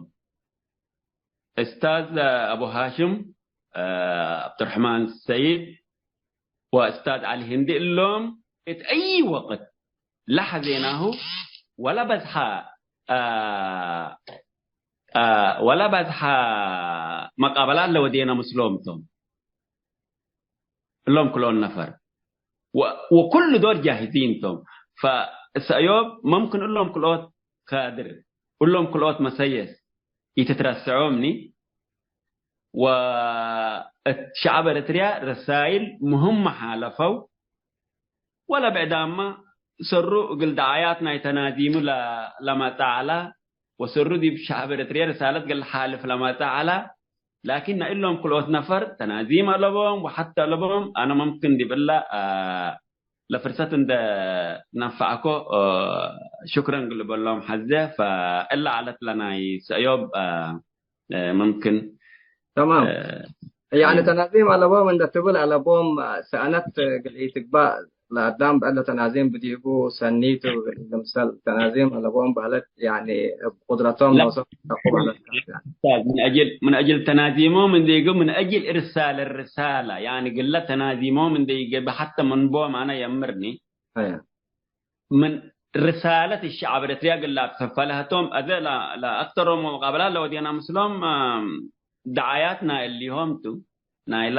እስታዝ አቡ ሃሽም፣ አ፣ ዐብዱረሕማን ሰይድ ወእስታዝ ዐሊ ህንዲ እሎም እት አይ ወቅት ለሐዜናሁ ወለ በዝሐ፣ አ፣ አ፣ ወለ በዝሐ መቃበላት ለወዴነ ምስሎም ቶም። እሎም ክልኦት ነፈር ወ-፣ ወኩሉ ዶል ጃህዚን ቶም። ፈሰእዮብ መምክን እሎም ክልኦት ካድር፣ እሎም ክልኦት መሰየስ ኢትትረስዖምኒ። ወእት ሸዐብ ኤረትርያ ረሳይል ሙህመ ሓለፈው። ወለ ብዕዳመ ሰሩ እግል ደዓያት ናይ ተናዚሙ ለ-፣ ለመጽአ ዐለ፣ ወሰሩ ዲብ ሸዐብ ኤረትርየ ርሳለት እግል ሓልፍ ለመጽአ ዐለ። ላኪን ናይ እሎም ክልኦት ነፈር ተናዚም አለቦም ወሐተ አለቦም። አነ መምክን ዲብ እለ፣ አ፣ ለፍርሰት እንደ ነፈዕኮ፣ አ፣ ሹክረን እግል እበሎም ሐዜ። ፈእለ ዐለት ለናይ ሰእዮብ፣ አ፣ እ፣ መምክን፣ ተማም። እ፣ ያኒ እ፣ ተናዚም አለቦም እንደ ትብል አለቦም ሰአነት እግል ኢትግባእ ለአዳም በእለ ተናዚም ብዲቡ ሰኒቱ ልምሰል ተናዚም አለቦም በህለት ያኒ እብ ቁድረቶም ላ፣ ኖሶም ተቁም አለት ያኒ። ኡስታዝ፣ ምን አጅል፣ ምን አጅል ተናዚሞም እንዲጉ ምን አጅል እርሳል ርሳላ፣ ያኒ ግለ ተናዚሞም እንዲገቢ ሐተ ምን ቦም አነ የምርኒ። አያ። ምን ርሳለት እሸዐብ ኤረትርያ እግል ለአትፈ ለህቶም፣ አዜ ለ-፣ ለአክተሮም ወመቃበላት ለወዴና ምስሎም፣ አም፣ ደዓያት ናይ እሊሆም ቱ፣ ናይለ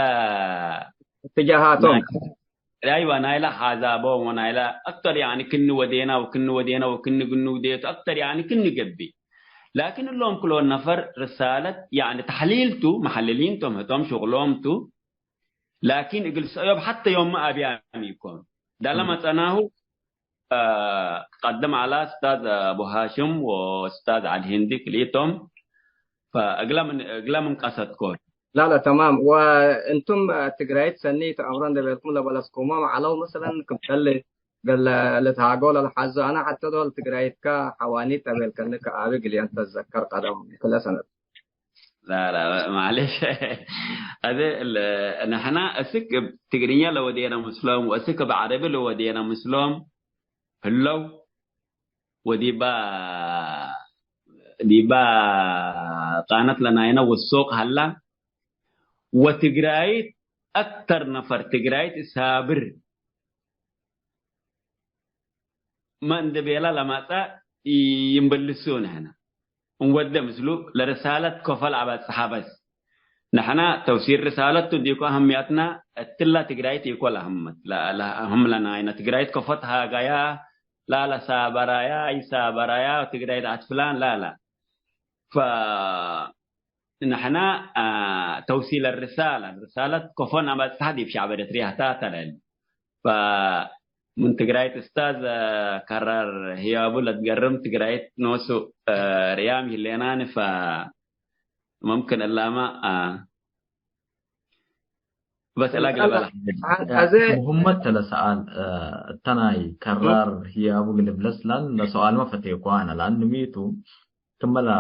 እትጃሃቶም። ናይ-፣ አይዋ፣ ናይለ ሓዛቦም ወናይለ አክተር፣ ያኒ፣ ክኒ ወዴና ወክኒ ወዴና ወክኒ ግኑ ውዴቱ አክተር፣ ያኒ፣ ክኒ ገብእ። ላኪን እሎም ክልኦት ነፈር ርሳለት፣ ያኒ፣ ተሕሊል ቱ፣ መሐልሊን ቶም፣ ህቶም ሽቅሎም ቱ። ላኪን እግል ሰእዮብ ሐተ ዮም አብያም ኢኮን። ዳለ እም። መጸናሁ፣ አ፣ ቀድም ዐላ እስታዝ አቡ ሃሽም ወእስታዝ ዐሊ ህንዲ ክልኢቶም። ፈእግለ ምን፣ እግለ ምን ቀሰድኮ። ላላ፣ ተማም። ወእንቱም ትግራይት ሰኒ ተአምሮ እንደ ቤልኩም ለበለስኩሞም ዐለው፣ መሰለን፣ ክምሰል ገለ ልትሃጎ ለልሓዞ፣ አነ ሐቴ ዶል ትግራይትከ ሐዋኒት ተቤልከኒ ከአቢ ግልያን ተዘከር ቀደም ክለ ሰነት። ላላ፣ ማሌሽ። አዜ ለ-፣ ነሕና እስክ እብ ትግርኛ ለወዴነ ምስሎም ወእስክ እብ ዐረቢ ለወዴነ ምስሎም ህለው፣ ወዲባ፣ ዲባ ቃነት ለናይነ ወሱቅ ሀላ፣ ወትግራይት አክተር ነፈር ትግራይት ሳብር መ እንዴ ቤላ ለመጽአ ይንበልሱ። ነሕና እንወደ ምስሉ ለርሳለት ኮፈል አባጽሐ በስ። ነሕና ተውሲል ርሳለት ቱ ዲኮ አህምያትና እትላ ትግራይት ኢኮ ለአህምት፣ ለ-፣ ለአህም ለናይነ ትግራይት ኮፈት ሃጋያ ላላ ሳበራያ ኢሳበራያ ትግራይት አትፍላን ላላ። ፈነሕና፣ አ፣ ተውሲል ርሳላ፣ ርሳለት ኮፎን አባጽሐ ዲብ ሸዕብ ኤረትርያ ህታ ተለል። ፈምን ትግራይት እስታዝ፣ አ፣ ከራር ህያቡ ለትገርም ትግራይት ኖሱ፣ አ፣ ርያም ይህሌናን ፈ-፣ መምክን እላማ፣ አ፣ በስ እላ እላ ግለበላ። አዜ ሙህመት ተለ ሰኣል፣ አ፣ እተ ናይ ከራር ህያቡ ግልብለስ ላን ለሰኣልመ ፈቴኮ አነ ላን ሚቱ ክመ ለ-፣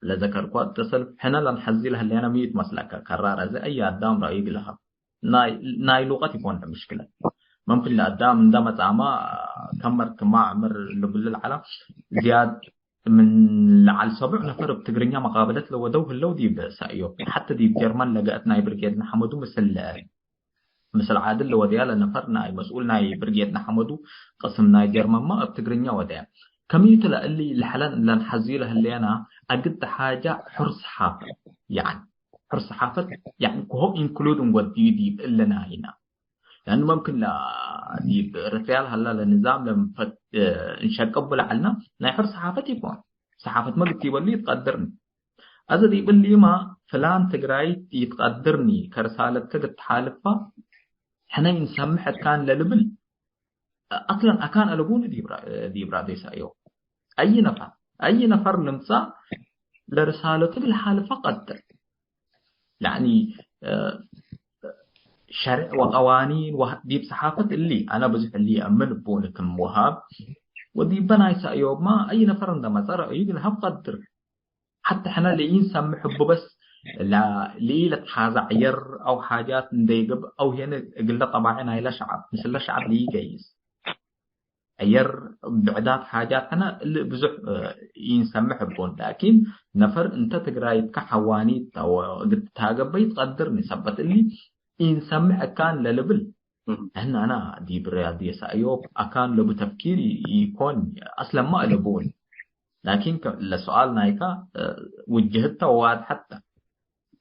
ለዘከርኮ እተ ሰልፍ ሕነ ለንሐዚ ለህሌነ ሚ ትመስለከ? ከራር አዜ አይ አዳም ረአዩ ግለሀብ ናይ፣ ናይ ሉቀት ኢኮን ምሽክለት። መምክን ለአዳም እንደ መጽአማ ከመር ክማ ዕምር ልብልል ዐላ ዝያድ ምን ለዐል ሰቡዕ ነፈር እብ ትግርኛ መቃበለት ለወደው ህለው ዲብ ሰእዮብ። ሐተ ዲብ ጀርመን ለገአት ናይ ብርጌድ ንሐመዱ ምስል ምስል ዓድል ለወደያ ለነፈር ናይ መስኡል ናይ ብርጌድ ንሐመዱ ቅስም ናይ ጀርመንመ እብ ትግርኛ ወደያ። ከሚቱ ለእሊ ለሐለን ለንሐዝዩ ለህሌና አግድ ሓጃ ሑር ሰሓፈት፣ ያኒ ሑር ሰሓፈት ያኒ ክሆ ኢንክሉድ እንወድዩ ዲብ እለ ናይና። ለአኑ መምክን ለ-፣ ዲብ ኤረትርያ ለሀላ ለንዛም ለንፈት-፣ እንሸቅብ ለዐልና ናይ ሑር ሰሓፈት ኢኮን። ሰሓፈትመ ግቲበሉ ይትቀድርኒ። አዜ ዲብ እሊመ ፍላን ትግራይት ኢትቀድርኒ ከርሳለትከ ግትሓልፋ፣ ሕነ ኢንሰምሕ እካን ለልብል አስለን አካን አለቡኒ ዲብ ራ-፣ ዲብ ራዴ ሰእዮብ። አይ ነፈር፣ አይ ነፈር ልምጻእ ለርሳለቱ እግል ሓልፋ ቀድር። ያኒ፣ እ፣ ሸርዕ ወቀዋኒን ወህ-፣ ዲብ ሰሓፈት እሊ፣ አነ ብዙሕ እሊ አምን እቡኒ ክም ወሃብ፣ ወዲበ ናይ ሰእዮብማ አይ ነፈር እንደ መጸ ረአዩ እግል ሀብ ቀድር። ሐተ ሕነ ለኢንሰምሕ እቡ በስ፣ ለ-፣ ለኢለትሓዘ ዐየር አው ሓጃት እንዴ ገብእ አው ሄነ እግለ ጠባዒ ናይለ ሸዐብ፣ ምስለ ሸዐብ ለኢገይስ። ዐየር ብዕዳት ሓጃት ሕነ እሊ ብዙሕ፣ እ፣ ኢንሰምሕ እቡን። ላኪን ነፈር እንተ ትግራይትከ ሐዋኒት ተ ወእግል ትታገበ ኢትቀድርኒ። ሰበት እሊ ኢንሰምሕ እካን ለልብል እም። እህነ አና ዲብ ርያድየ ሰእዮብ አካን ለቡ ተፍኪር ኢ-፣ ኢኮን አስለማ እለቡን። ላኪን ከ-፣ ለሰኣል ናይካ፣ እ፣ ውጅህት ተ ወዋድሐት ተ።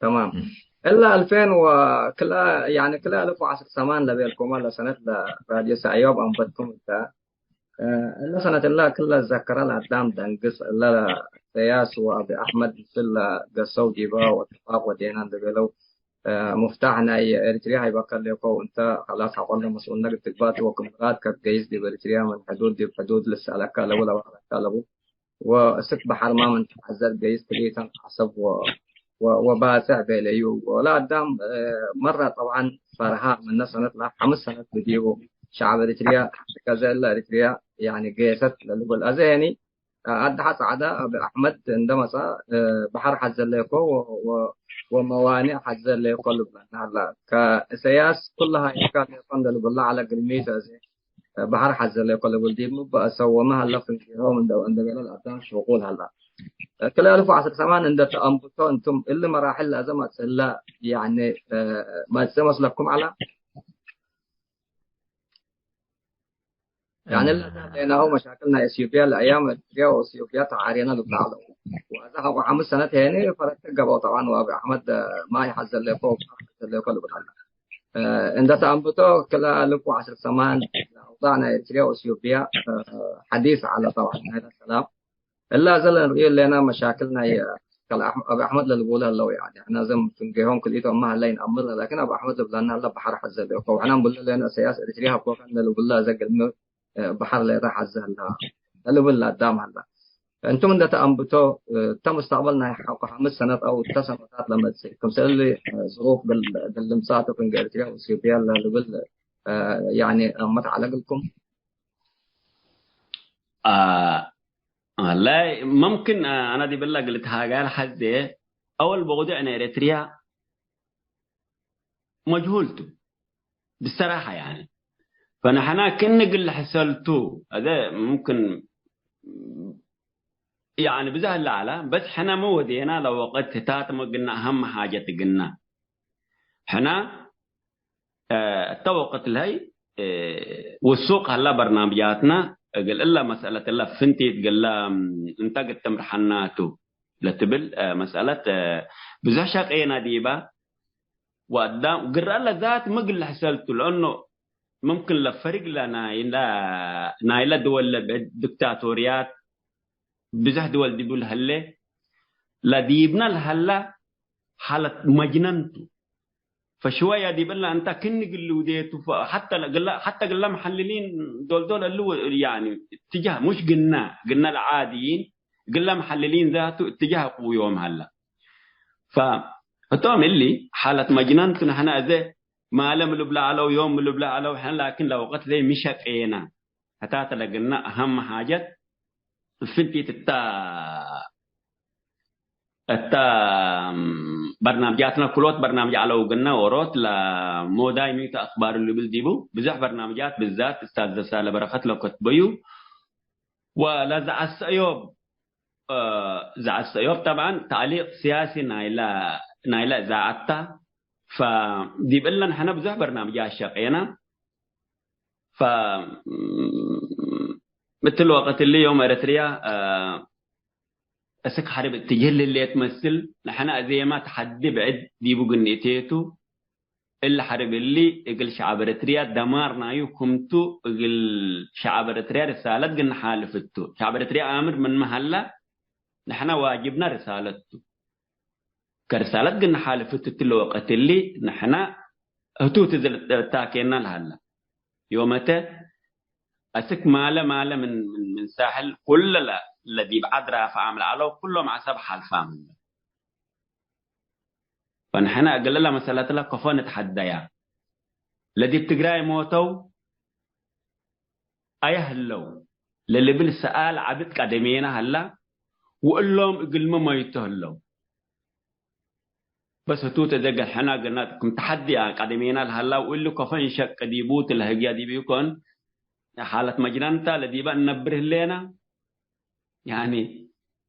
ተማም። እም። እለ አልፌን ወክልኤ፣ ያኒ ክልኤ አልፍ ወዐስር ሰማን ለቤልኩመ ለሰነት ለራድዮ ሰእዮብ አንበትኩም እተ፣ እ፣ እለ ሰነት እለ ክለ ዘከረ ለአዳም ደንግጽ እለ ሰያስ ወአቢ አሕመድ ምስል ለገሰው ዲበ ወእትፋቅ ወዴና እንዴ ቤለው፣ እ፣ ሙፍታሕ ናይ ኤሪትርያ ሀይበከ ሌኮ ወእንተ ከላስ ሐቆለ መስኡልነ እግል ትግባእ ወክም ምራድከ ትገይስ ዲብ ኤሪትርያ ምን ሕዱድ ዲብ ሕዱድ ልሰአለከ አለቡ ለባህረከ አለቡ ወእስክ በሐር ማ ምን ተሐዘ ትገይስ ክልኢተን ሐሰብ ወ-፣ ወ-፣ ወባጽዕ ቤለዩ። ወለአዳም፣ እ፣ መረ ጠብዐን ፈርሃ ምነ ሰነት ለሐምስ ሰነት ብዲቡ ሸዐብ ኤሪትርያ ከዘ እለ ኤሪትርያ ያኒ ጌሰት ለልብል አዜ ያኒ አድሐ ጸዕደ አቢ አሕመድ እንደ መጽአ፣ እ፣ በሐር ሐዘ ሌኮ ወ-፣ ወ-፣ ወመዋኒዕ ሐዘ ሌኮ ልብለነ ሀላ። ከእሰያስ ኩለ ሀይካ ሌኮ እንደ ልብላ ዐለ ግልሚት አዜ፣ እ፣ በሐር ሐዘ ሌኮ ልብል ዲብ ምበአሰ ወመ ሀለ ፍንጌሆም እንደ፣ እንደ ቤለ ለአዳም ሽቁል ሀላ። እ፣ ክልኤ አልፍ ወዐስር ሰማን እንደ ተአንብቶ እንቱም እሊ መራሕል ለአዘ መጽእ ህለ፣ ያኒ፣ እ፣ መጽእ መስለኩም ዐለ? ያኒ እ፣ ለዘ ሌናሁ መሻክል ናይ ኢትዮጵያ ለአያም ኤሪትርያ ወኢትዮጵያ ተዓሬነ ልብለ ዐለው። ወአዘ ሐቆ ሐምስ ሰነት ሄኒ ፈረተ ገበው ጠብዓን ወአቢ አሕመድ ማይ ሐዘ ሌኮ ወበሐር ሐዘ ሌኮ ልብል ዐለ። እ፣ እንደ ተአንብቶ ክለ አልፍ ወዐስር ሰማን ለአውዳዕ ናይ ኤሪትርያ ወኢትዮጵያ፣ እ፣ ሐዲስ ዐለ ጠብዓን ናይለ ሰላም። እለ አዘ ለንርእዩ ህሌነ መሻክል ናይ ከለ አብ አሕመድ ለልቡለ ህለው፣ ያኒ፣ ሕነ አዘ ፍንጌሆም ክልኢቶም እመ ሀለ ኢነአምር፣ ላኪን አብ አሕመድ ልብለነ ሀለ በሐር ሐዘ ሌኮ፣ ወሕነ እምብሉ ህሌነ እሰያስ ኤሪትርያ ሀብኮከ እንደ ልቡለ አዘ ግልሚ፣ እ፣ በሐር ሌጠ ሐዘ ሀለ፣ ለልብል ለአዳም ሀለ። እንቱም እንደ ተአንብቶ፣ እተ ሙስተቅበል ናይ ሐቆ ሐምስ ሰነት አው እተ ሰነታት ለመጽእ፣ ክምሰል እሊ ዝሩፍ እግል ልምጻእ ቱ፣ ፍንጌ ኤሪትርያ ወኢትዮጵያ ለልብል፣ ያኒ፣ አመት ዐለ እግልኩም? አ፣ ወላይ፣ መምክን፣ አ፣ አነ ዲብላ እግል እትሃጋል ሐዜ፣ አወል ብወድዕ ናይ ኤሪትርያ መጅሁል ቱ፣ ብሰራሐ፣ ያኒ። ፈነሐና ክእን እግል ሕሰል ቱ፣ አዜ፣ ሙምክን፣ ያኒ፣ ብዘህ ለዐለ፣ በስ ሕነ ሚ ወዴና ለወቅት ህታትመ ግና አሀም ሓጀት ግና። ሕነ፣ እ፣ እተ ወቅት ለሀይ፣ እ፣ ውሱቅ ሀላ በርናምጃትነ፣ እግል እለ መስአለት እለ ፍንቲት ግለ፣ እም፣ እንተ ግትም ርሐናቱ ለትብል፣ እ፣ መስአለት፣ እ፣ ብዘህ ሸቄነ ዲበ፣ ወአዳም ግረ ለዛት ምግል ሕሰልቱ፣ ለእኖ ሙምክን ለፈሪግ ለናይለ፣ ናይለ ድወል ለብዕድ ዲክታቶርያት ብዘሕ ድወል ዲቡ ለሀሌ፣ ለዲብነ ለሀላ ሐለት መጅነንቱ። ፈሽወየ ዲብ እለ እንተ ክኒ ግል ውዴቱ፣ ፈ-፣ ሐተ ለግላ፣ ሐተ ግለ መሐልሊን ዶልዶል እሉ፣ ያኒ፣ እትጃህ ሙሽ ግነ፣ ግነ ለዓድይን፣ ግለ መሐልሊን ዛቱ እትጃህ ቅውዮም ሀላ። ፈእቶም እሊ ሐለት መጅነንቱ ነሐነ እዘ ማለ ምሉብ ለዐለው ዮም ምሉብ ለዐለው ሕነ ላኪን ለወቀት ዘይ ምሸቄነ። ህታተ ለግነ አሀም ሓጀት ፍንቲት እታ፣ እታ በርናምጃትነ ክሎት በርናምጅ ዐለው ግነ ዎሮት ለሞዳይ ሚቱ አክባር ልብል ዲቡ ብዞሕ በርናምጃት ብዛት እስታዝ ዘሳለ በረከት ለከትበዩ ወለዘዐሰ እዮብ፣ እ፣ ዘዐሰ እዮብ ጠብዐን ተዕሊቅ ስያሲ ናይለ፣ ናይለ እዛዐት ተ። ፈዲብ እለን ሕነ ብዞሕ በርናምጃት ሸቄነ። ፈ-፣ ምትል ወቅት እሊ ዮም ኤረትርያ፣ እ፣ እስክ ሐርብ እትጅህል ህሌት መስል፣ ነሐነ አዜማ ተሐዲ ብዕድ ዲቡ ግንእቴቱ። እሊ ሐርብ እሊ እግል ሸዐብ ኤረትርያ ደማር ናዩ ክምቱ፣ እግል ሸዐብ ኤረትርያ ርሳለት ግንሓልፍ ቱ። ሸዐብ ኤረትርያ አምር ምንመ ሀላ፣ ነሐነ ዋጅብነ ርሳለት ቱ። ከርሳለት ግንሓልፍ ቱ እትለ ወቅት እሊ፣ ነሐነ ህቱ ትዝል ታኬና ለሀላ። ዮመተ አስክ ማለ ማለ ምን፣ ምን፣ ምን ሳሕል ኩለ ለ-፣ ለዲብ ዐድ ራፍዓም ለዐለው ኩሎም ዐሰብ ሓልፋም ህለ። ፈንሕነ እግለ ለመሰለትለ ከፎ ንትሐደያ። ለዲብ ትግራይ ሞተው አየ ህለው ለልብል ሰኣል ዐቢ ቀደሜና ሀላ፣ ወእሎም እግልሚ መይቶ ህለው። በስ ህቱ ተዘገ ሕና ግና ክም ተሐዲ ቀደሜና ለሀላ፣ ወእሊ ከፎ እንሸቅ ዲቡ ትለህግያ ዲብ ኢኮን፣ ሓለት መጅነንታ ለዲበ እነብር ህሌና። ያኒ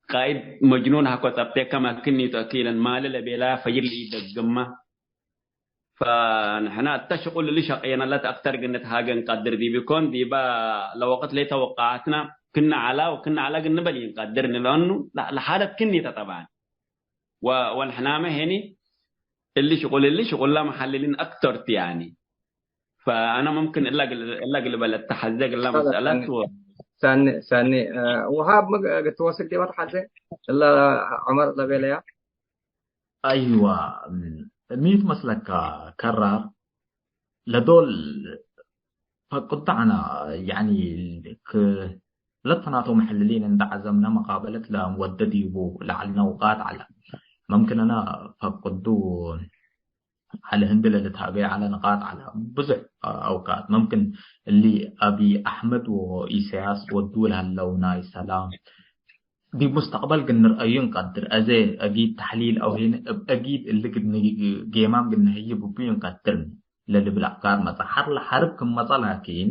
ቃይድ መጅኑን ሀኮ ጸብጤከ ማክኒ ተእኪለን ማለ ለቤላ ፈጅር ለኢደግማ። ፈንሕና እተ ሽቁል እሊ ሸቄነ ለት አክተር ግንት ሃገ እንቀድር ዲብ ኢኮን፣ ዲባ ለወቅት ለይተወቃዓትና ክነ ዐላ ወክነ ዐላ ግንበል ኢንቀድር ንለአኑ ለ-፣ ለሓለት ክኒ ተ ጠብዓን። ወ-፣ ወንሕናመ ሄኒ እሊ ሽቁል እሊ ሽቁላ መሐልሊን አክተር ቲ ያኒ። ፈአነ ሙምክን እላ ግል-፣ እላ ግልበለት ተሐዘ ግላ መሰአለት ወ-፣ ሳኒ፣ ሳኒ፣ እ፣ ውሃብ መግ-፣ ግትወስድ ዲባ ተሐዘ እላ ዑመር ለቤለያ። አይዋ፣ ሚ ትመስለካ ከራር ለዶል ፈቅዱ ዐነ፣ ያኒ፣ ክለተናቱ መሐልሊን እንደ ዐዘምነ መቃበለት ለንወደ ዲቡ ለዐልነ ውቃት ዐለ። መምክን አነ ፈቅዱ ዐለ ህንዲ ለልትሃገየ ዐለ ንቃጥ ዐለ። ብዙሕ አውቃት መምክን እሊ አብይ አሕመድ ወኢሰያስ ወዱ ለሀለው ናይ ሰላም ዲብ ሙስተቅበል ግድ ንርአዩ እንቀድር። አዜ አጊድ ተሕሊል አው ሄነ እብ አጊድ እሊ ግድ ን-፣ ጌማም ግድ ነህይብ እቡ እንቀድር ለልብል አፍካር መጽአ። ሐር ለሐርብ ክም መጽአ ላኪን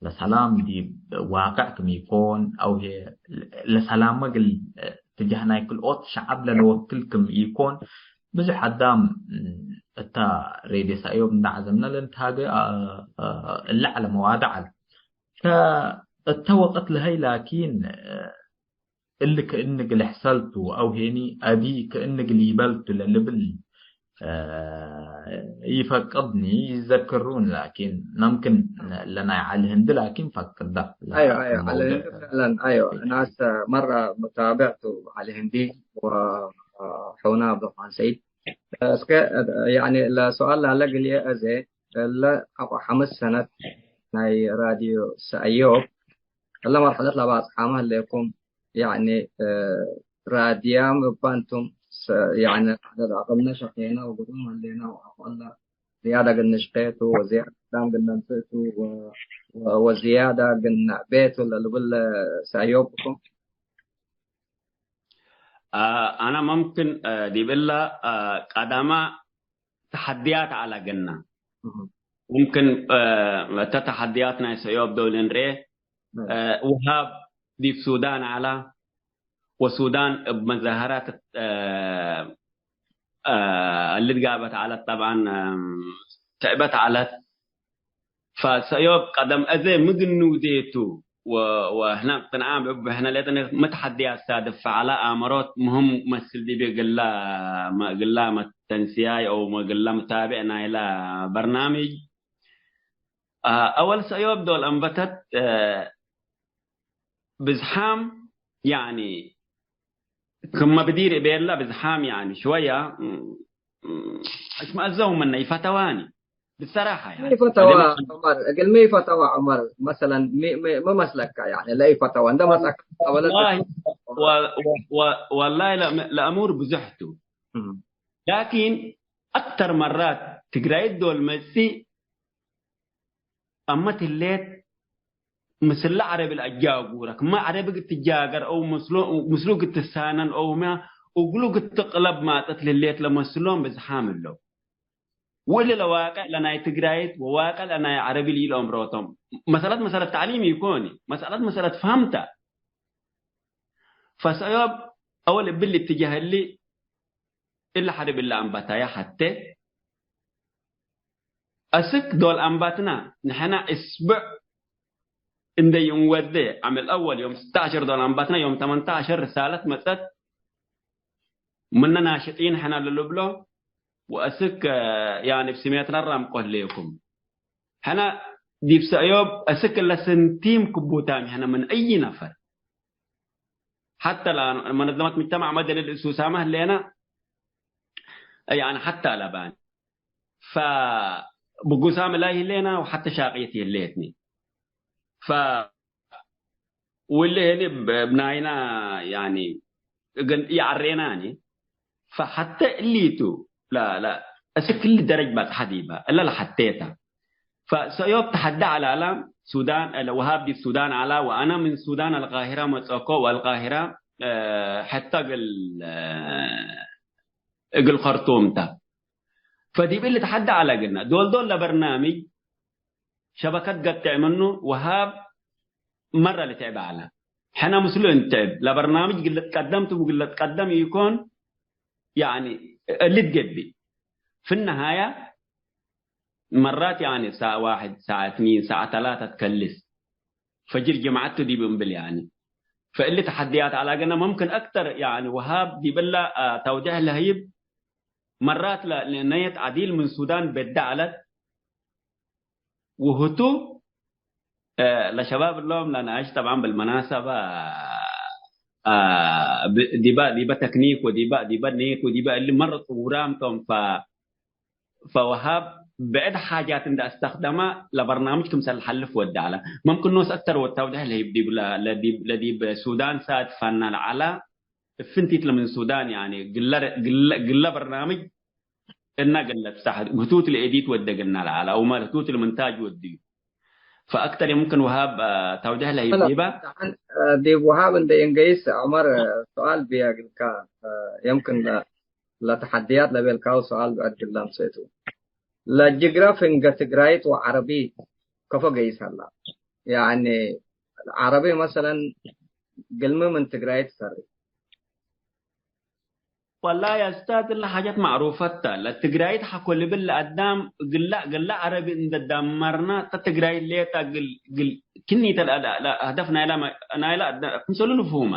ለሰላም ዲብ ዋቅዕ ክም ኢኮን አው ሄ ለሰላም እግል ትጃህ ናይ ክልኦት ሸዐብ ለለወክል ክም ኢኮን ብዙሕ አዳም እተ ሬድዮ ሰእዮብ እንደ ዐዘምነ ለንትሃገ፣ አ፣ አ፣ እለ ዐለ መዋድዕ ዐለ። ከእተ ወቅት ለሀይ ላኪን እሊ ክእኒ እግል ሕሰልቱ አው ሄኒ አቢ ክእኒ እግል ይበልቱ ለልብል፣ እ፣ ኢፈቅድኒ ይዘክሩን፣ ላኪን መምክን ለናይ ዐሊ ህንዲ ላኪን ፈቅዳ። አይወ፣ አይወ፣ ዐሊ ህንዲ ፍዕለን፣ አይወ፣ ናስ መረ ሙታብዕ ቱ ዐሊ ህንዲ ወ-፣ ሑና ዐብዱራሕማን ሰኢድ። እስከ፣ ያኒ፣ ለሰዋል ላለ ግልኤ አዜ፣ እለ ሐቆ ሐምስ ሰነት ናይ ራድዮ ሰእዮብ፣ እለ መርሐለት ለባጽሓመ ህሌኩም፣ ያኒ፣ እ፣ ራድያም እባ እንቱም ሰ-፣ ያኒ፣ ዐደድ አቅምነ ሸቄነ ወግሩም ሀሌነ ወአፍዐልነ ዝያድ እግል ንሽቄ ቱ ወዝያድ ቅዳም እግል ነምጽእ ቱ ወ-፣ ወ-፣ ወዝያድ እግል ነዕቤ ቱ ለልብል ሰእዮብ እኩም። አ፣ አነ መምክን፣ አ፣ ዲብ እላ፣ አ፣ ቀደማ ተሐድያት ዐለ ግና። እህ። ሙምክን፣ አ፣ እተ ተሐድያት ናይ ሰእዮብ ዶል እንርኤ፣ እህ። አ፣ ውሃብ ዲብ ሱዳን ዐለ፣ ወሱዳን እብ መዛሀራት፣ አ፣ አ፣ እሊ ትጋበት ዐለት። ጠብዓን፣ አ፣ ተዕበት ዐለት። ፈሰእዮብ ቀደም አዜ ምግን ንውዴቱ ወ-፣ ወህነ እቅትንዓም እብ ህነ ሌጠ ሚ ተሐድያት ሳድፍ ዐለ አመሮት ምህም መስል ዲቤ ግላ መ-፣ ግላ መተንስያይ አው መ-፣ ግላ መታብዕ ናይላ በርናምጅ። አ፣ አወል ሰእዮብ ዶል አንበተት፣ አ፣ ብዝሓም ያኒ ክመ ብዲር እቤላ ብዝሓም ያኒ ሽወያ፣ ም፣ ም፣ እሽመአዘው ምነ ይፈተዋኒ ብሰራሐ ያኒ። ለኢፈተዋ አዜ ዑመር፣ እግል ሚ ፈተዋ ዑመር፣ መሰለን ሚ፣ ሚ፣ ሚ መስለካ ያኒ ለኢፈተዋ እንደ መጽአካ ወለ ወላሂ፣ ወ-፣ ወ-፣ ወ-፣ ወላሂ ለአም-፣ ለአሙር ብዙሕ ቱ። እም። ላኪን አክተር መራት ትግራይት ዶል መጽእ አመት ህሌት ምስለ ዐረብ ለአጃጉረ፣ ክመ ዐረብ እግል ትጃገር አው ምስሎ-፣ ምስሉ እግል ትሳነን አውመ እግሉ እግል ትቅለብ ማጠት ለህሌት ለመስሎም ብዝሓም እለው። ወእሊ ለዋቅዕ ለናይ ትግራይት ወዋቅዕ ለናይ ዐረቢ ለኢለአምሮቶም። መሰለት መሰለት ተዕሊም ኢኮኒ፣ መሰለት መሰለት ፋም ተ። ፈሰእዮብ አወል እብሊ እትጀህ እሊ እሊ ሐርብ እለ አንባታያ ሐቴ አስክ ዶል አንባትና ንሕና እስብዕ እንዴ ይንወዴ፣ ዓም አወል ዮም ስተ ዐሸር ዶል አንባትና ዮም ተመንተ ዐሸር ርሳለት መጸት ምነ ናሽጢን ሕነ ለልብሎ ወአስክ፣ ያኒ እብ ስሜት ነራምቆ ህሌኩም። ሕነ ዲብ ሰእዮብ አስክ እለ ስንቲም ክቡታም ሕነ ምን አይ ነፈር ሐተ ለአኑ መነዘመት ሙጅተማዕ መደኒ ለእሱሳመ ህሌነ፣ ያኒ ሐተ ለባኒ። ፈብጉሳም ላይ ህሌነ ወሐተ ሻቅየት ህሌትኒ። ፈ-፣ ወለ ህሌ ብ-፣ ብናይና ያኒ እግል ኢዐሬናኒ። ፈሐተ እሊቱ ለ-፣ ለ-፣ እስክ እሊ ደረጅ በጽሐ ዲበ እለ ለሐቴተ። ፈሰእዮብ ተሐደ ዐለ አላም ሱዳን፣ ለወሃብ ዲብ ሱዳን ዐላ፣ ወአነ ምን ሱዳን አልቃሂረ መጽአኮ፣ ወአልቃሂረ፣ እ፣ ሐተ እግል፣ እ፣ እግል ከርቱም ተ። ፈዲብ እሊ ተሐደ ዐለ ግና፣ ዶል ዶል ለበርናምጅ ሸበከት ገጥዕ ምኑ፣ ወሃብ መረ ልትዕብ ዐለ። ሕነ ምስሉ እንትዕብ፣ ለበርናምጅ ግለት ቀደም ቱ፣ ግለት ቀደም ኢኮን፣ ያኒ እሊ ትገብእ። ፍነሃያ መራት ያኒ ሳዕ ዋሕድ፣ ሳዕ እትኒን፣ ሳዕ ተላተ ትከልስ። ፈጅር ጅምዐት ቱ ዲብ እምብል ያኒ። ፈእሊ ተሐድያት ዐለ ግና፣ መምክን አክተር ያኒ ወሃብ ዲብ እለ፣ አ፣ ተውዴሕ ለህይብ መራት ለ-፣ ለነየት ዐዲል ምን ሱዳን በደ ዐለት። ወህቱ፣ አ፣ ለሸባብ እሎም ለናይሽ ጠብዓን ብልመናሰበ፣ አ፣ ብ-፣ ዲበ፣ ዲበ ተክኒክ ወዲበ፣ ዲበ ኔት ወዲበ እሊ መረ ጽውራም ቶም ፈ-፣ ፈወሃብ ብዕድ ሓጃት እንደ አስተክደመ ለበርናምጅ ክምሰል ሐልፍ ወደ ዐለ። መምክን ኖስ አክተር ወተውዴሕ ለህይብ ዲብ ለ-፣ ለዲብ፣ ለዲብ ሱዳን ሳድፋና ለዐለ እፍንቲት ለምን ሱዳን ያኒ ግለ፣ ግለ፣ ግለ በርናምጅ እና ግለ ብሳሕ ህቱት ለኤዲት ወደግና ለዐለ አውመ ህቱት ለምንታጅ ወድዩ። ፈአክተር የምክን ወሃብ፣ አ፣ ተውዴሕ ለህይብ ዲበ። ዲብ ወሃብ እንደ እንገይስ ዑመር፣ አ፣ ሱኣል ብየ እግልካ፣ አ፣ የምክን ለ-፣ ለተሐድያት ለቤልካሁ ሱኣል ብዕድ ግላም ሰይቱ። ለጅግረ ፍንገ ትግራይት ወዐረቢት ከፎ ገይስ ሀላ? ያኒ ዐረቢ መሰለን ግልሚ ምን ትግራይት ሰሪ። ወላሂ ያ እስታዝ፣ እለ ሓጀት ማዕሩፈት ተ። ለትግራይት ሐኮ ልብል ለአዳም ግላ፣ ግላ ዐረቢ እንደ ዳመርና፣ ተ ትግራይት ሌጠ ግል፣ ግል፣ ክኒተ ለ፣ ለ፣ ለ፣ ህደፍ ናይላ መ-፣ ናይላ አዳ-፣ ክምሰሉ ልፍሁማ።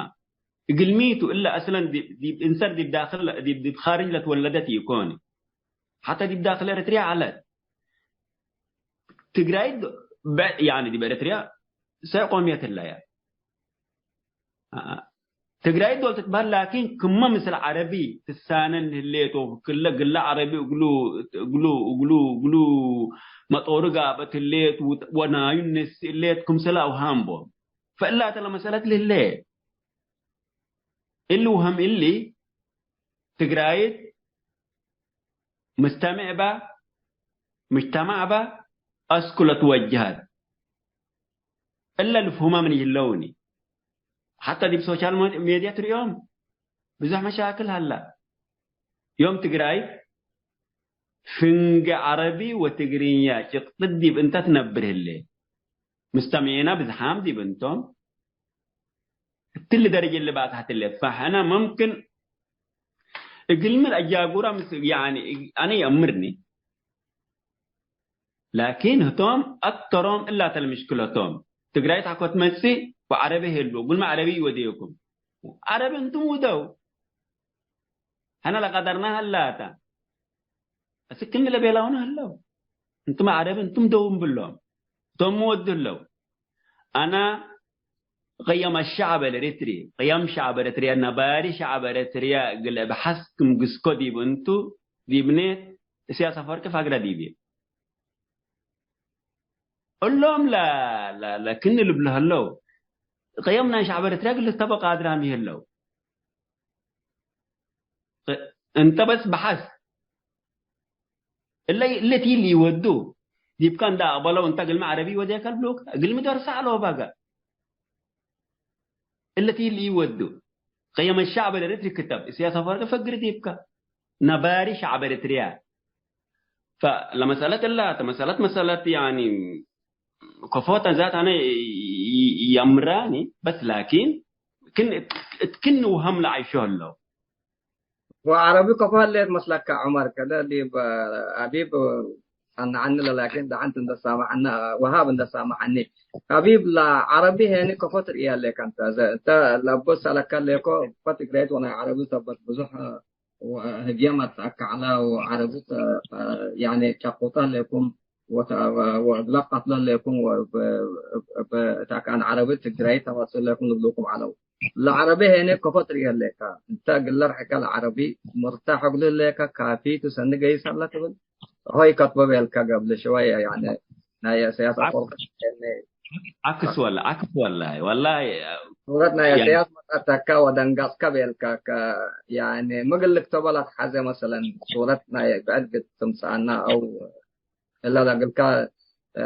እግል ሚቱ እለ አስለን ዲብ፣ ዲብ እንሰር ዲብ ዳክል፣ ዲብ፣ ዲብ ካርጅ ለትወለደት ኢኮን። ሐተ ዲብ ዳክል ኤረትርያ ዐለት። ትግራይት በ-፣ ያኒ ዲብ ኤረትርያ ሰ ቆምየት ህለያ። አ-፣ ትግራይት ዶል ትትበህል፣ ላኪን ክመ ምስል ዐረቢ ትሳነን ህሌት ወክለ ግለ ዐረቢ እግሉ፣ እግሉ፣ እግሉ፣ እግሉ መጦሩ ጋበት ህሌት ወ-፣ ወናዩ ነስእ ህሌት ክምሰለ አውሃም ቦም። ፈእላተ ለመሰለት ልህሌ። እሊ ወሀም እሊ ትግራይት ምስተምዕ በ፣ ምጅተማዕ በ፣ አስኩ ለትወጅሀት እለ ልፍሁመ ምን ይህለውኒ። ሐታ ዲብ ሶሻል ሜድያ ትርእዮም ብዙሕ መሻክል ሀላ። ዮም ትግራይት ፍንጌ ዐረቢ ወትግርኛ ጭቅጥት ዲብ እንተ ትነብር ህሌ፣ ምስተምዒና ብዝሓም ዲብ እንቶም፣ እትሊ ደረጀ እሊ ባጽሐት ህሌት። ፈሕነ መምክን እግልሚ ለአጃጉራ ምስ፣ ያኒ፣ አነ ይአምርኒ። ላኪን ህቶም አክተሮም እላተ ለምሽክለቶም። ትግራይት አኮ ትመጽእ ወዐረቢ ሄሉ፣ እግልሚ ዐረቢ ኢወዴኩም። ዐረቢ እንቱም ውደው። ሕነ ለቀደርና ህላተ። እስክኒ ለቤላውነ ህለው። እንቱም ዐረቢ እንቱም ደው እምብሎም። ህቶም ወዱ ህለው። አና ቅየም አሸዐብ አልኤሪትሪ፣ ቅየም ሸዐብ ኤሪትርያ፣ ነባሪ ሸዐብ ኤሪትርያ እግል እብሐስ ክም ግስኮ ዲብ እንቱ፣ ዲብኔ፣ እስያስ አፈወርቂ ፋግረ ዲብዬ። እሎም ለ-፣ ለ-፣ ለክኒ ልብሎ ህለው፣ ቅየም ናይ ሸዐብ ኤሪትርያ እግል ልተበ ቃድራም ይህለው። እንተ በስ በሐስ እለ፣ እለ ቲል ኢወዱ ዲብከ እንደ አቅበለው እንተ እግልሚ ዐረቢ ወዴከ ልብሉክ፣ እግልሚ ደርሰ ዐለው በገ። እለ ቲል ኢወዱ ቅየም ሸዐብ ኤሪትሪ ክተብ እስያስ አፈወርቂ ፈግር ዲብከ ነባሪ ሸዐብ ኤሪትርያ። ፈለመሰለት እላ ተመሰለት መሰለት ያኒ ከፎተ ዛት አነ ይ-፣ ይ-፣ የምራኒ በስ ላኪን ክን፣ እት ክን ውሀም ለዓይሾ ህለው። ወዐረቢ ከፎ ህሌት መስለከ ዑመር፣ ከደ ዲብ አቢብ ጸንዐኒ ለላኪን ደሐንት እንደ ሳምዐነ፣ ወሃብ እንደ ሳምዐኒ። አቢብ ለዐረቢ ሄኒ ከፎ ትርእየ ህሌከ እንተ፣ እዘ እንተ ለቡ ሰለከ ሌኮ ከፎ ትግሬት ወናይ ዐረቢ ሰበት ብዙሕ ወህግየም አትአከ ዐለ ወዐረብት፣ ያኒ ጨቁጠ ሌኩም ወተ-፣ ወእግለ ቀትለ ሌኩም ወእብ-፣ እብ-፣ እብ-፣ እብ-፣ እት አካን ዐረቢ ትግራይት ተዋስል ሌኩም ልብሉኩም ዐለው። ለዐረቢ ሄኔ ከፎ ትርእየ ሌከ። እንተ እግለ ርሕቀ ለዐረቢ ሙርታሕ እግሉ ሌከ ካፊ ቱ ሰኒ ገይስ ሀለ ትብል። ሆይ ከትቦ ቤልከ ገብለ ሽወየ፣ ያኒ ናይ ኢሰያስ አክ-፣ አፈወርቂ ሄኔ። አክስ ወላ-፣ አክስ ወላሂ፣ ወላሂ፣ ሱረት ናይ ያ- ኢሰያስ መጸተከ ወደንገጽከ ቤልከ፣ ከ-፣ ያኒ፣ ምግል ልክተቦ ለትሐዜ መሰለን፣ ሱረት ናይ ብዕድ ግድ ትምጽአና አው እለ ለእግልከ፣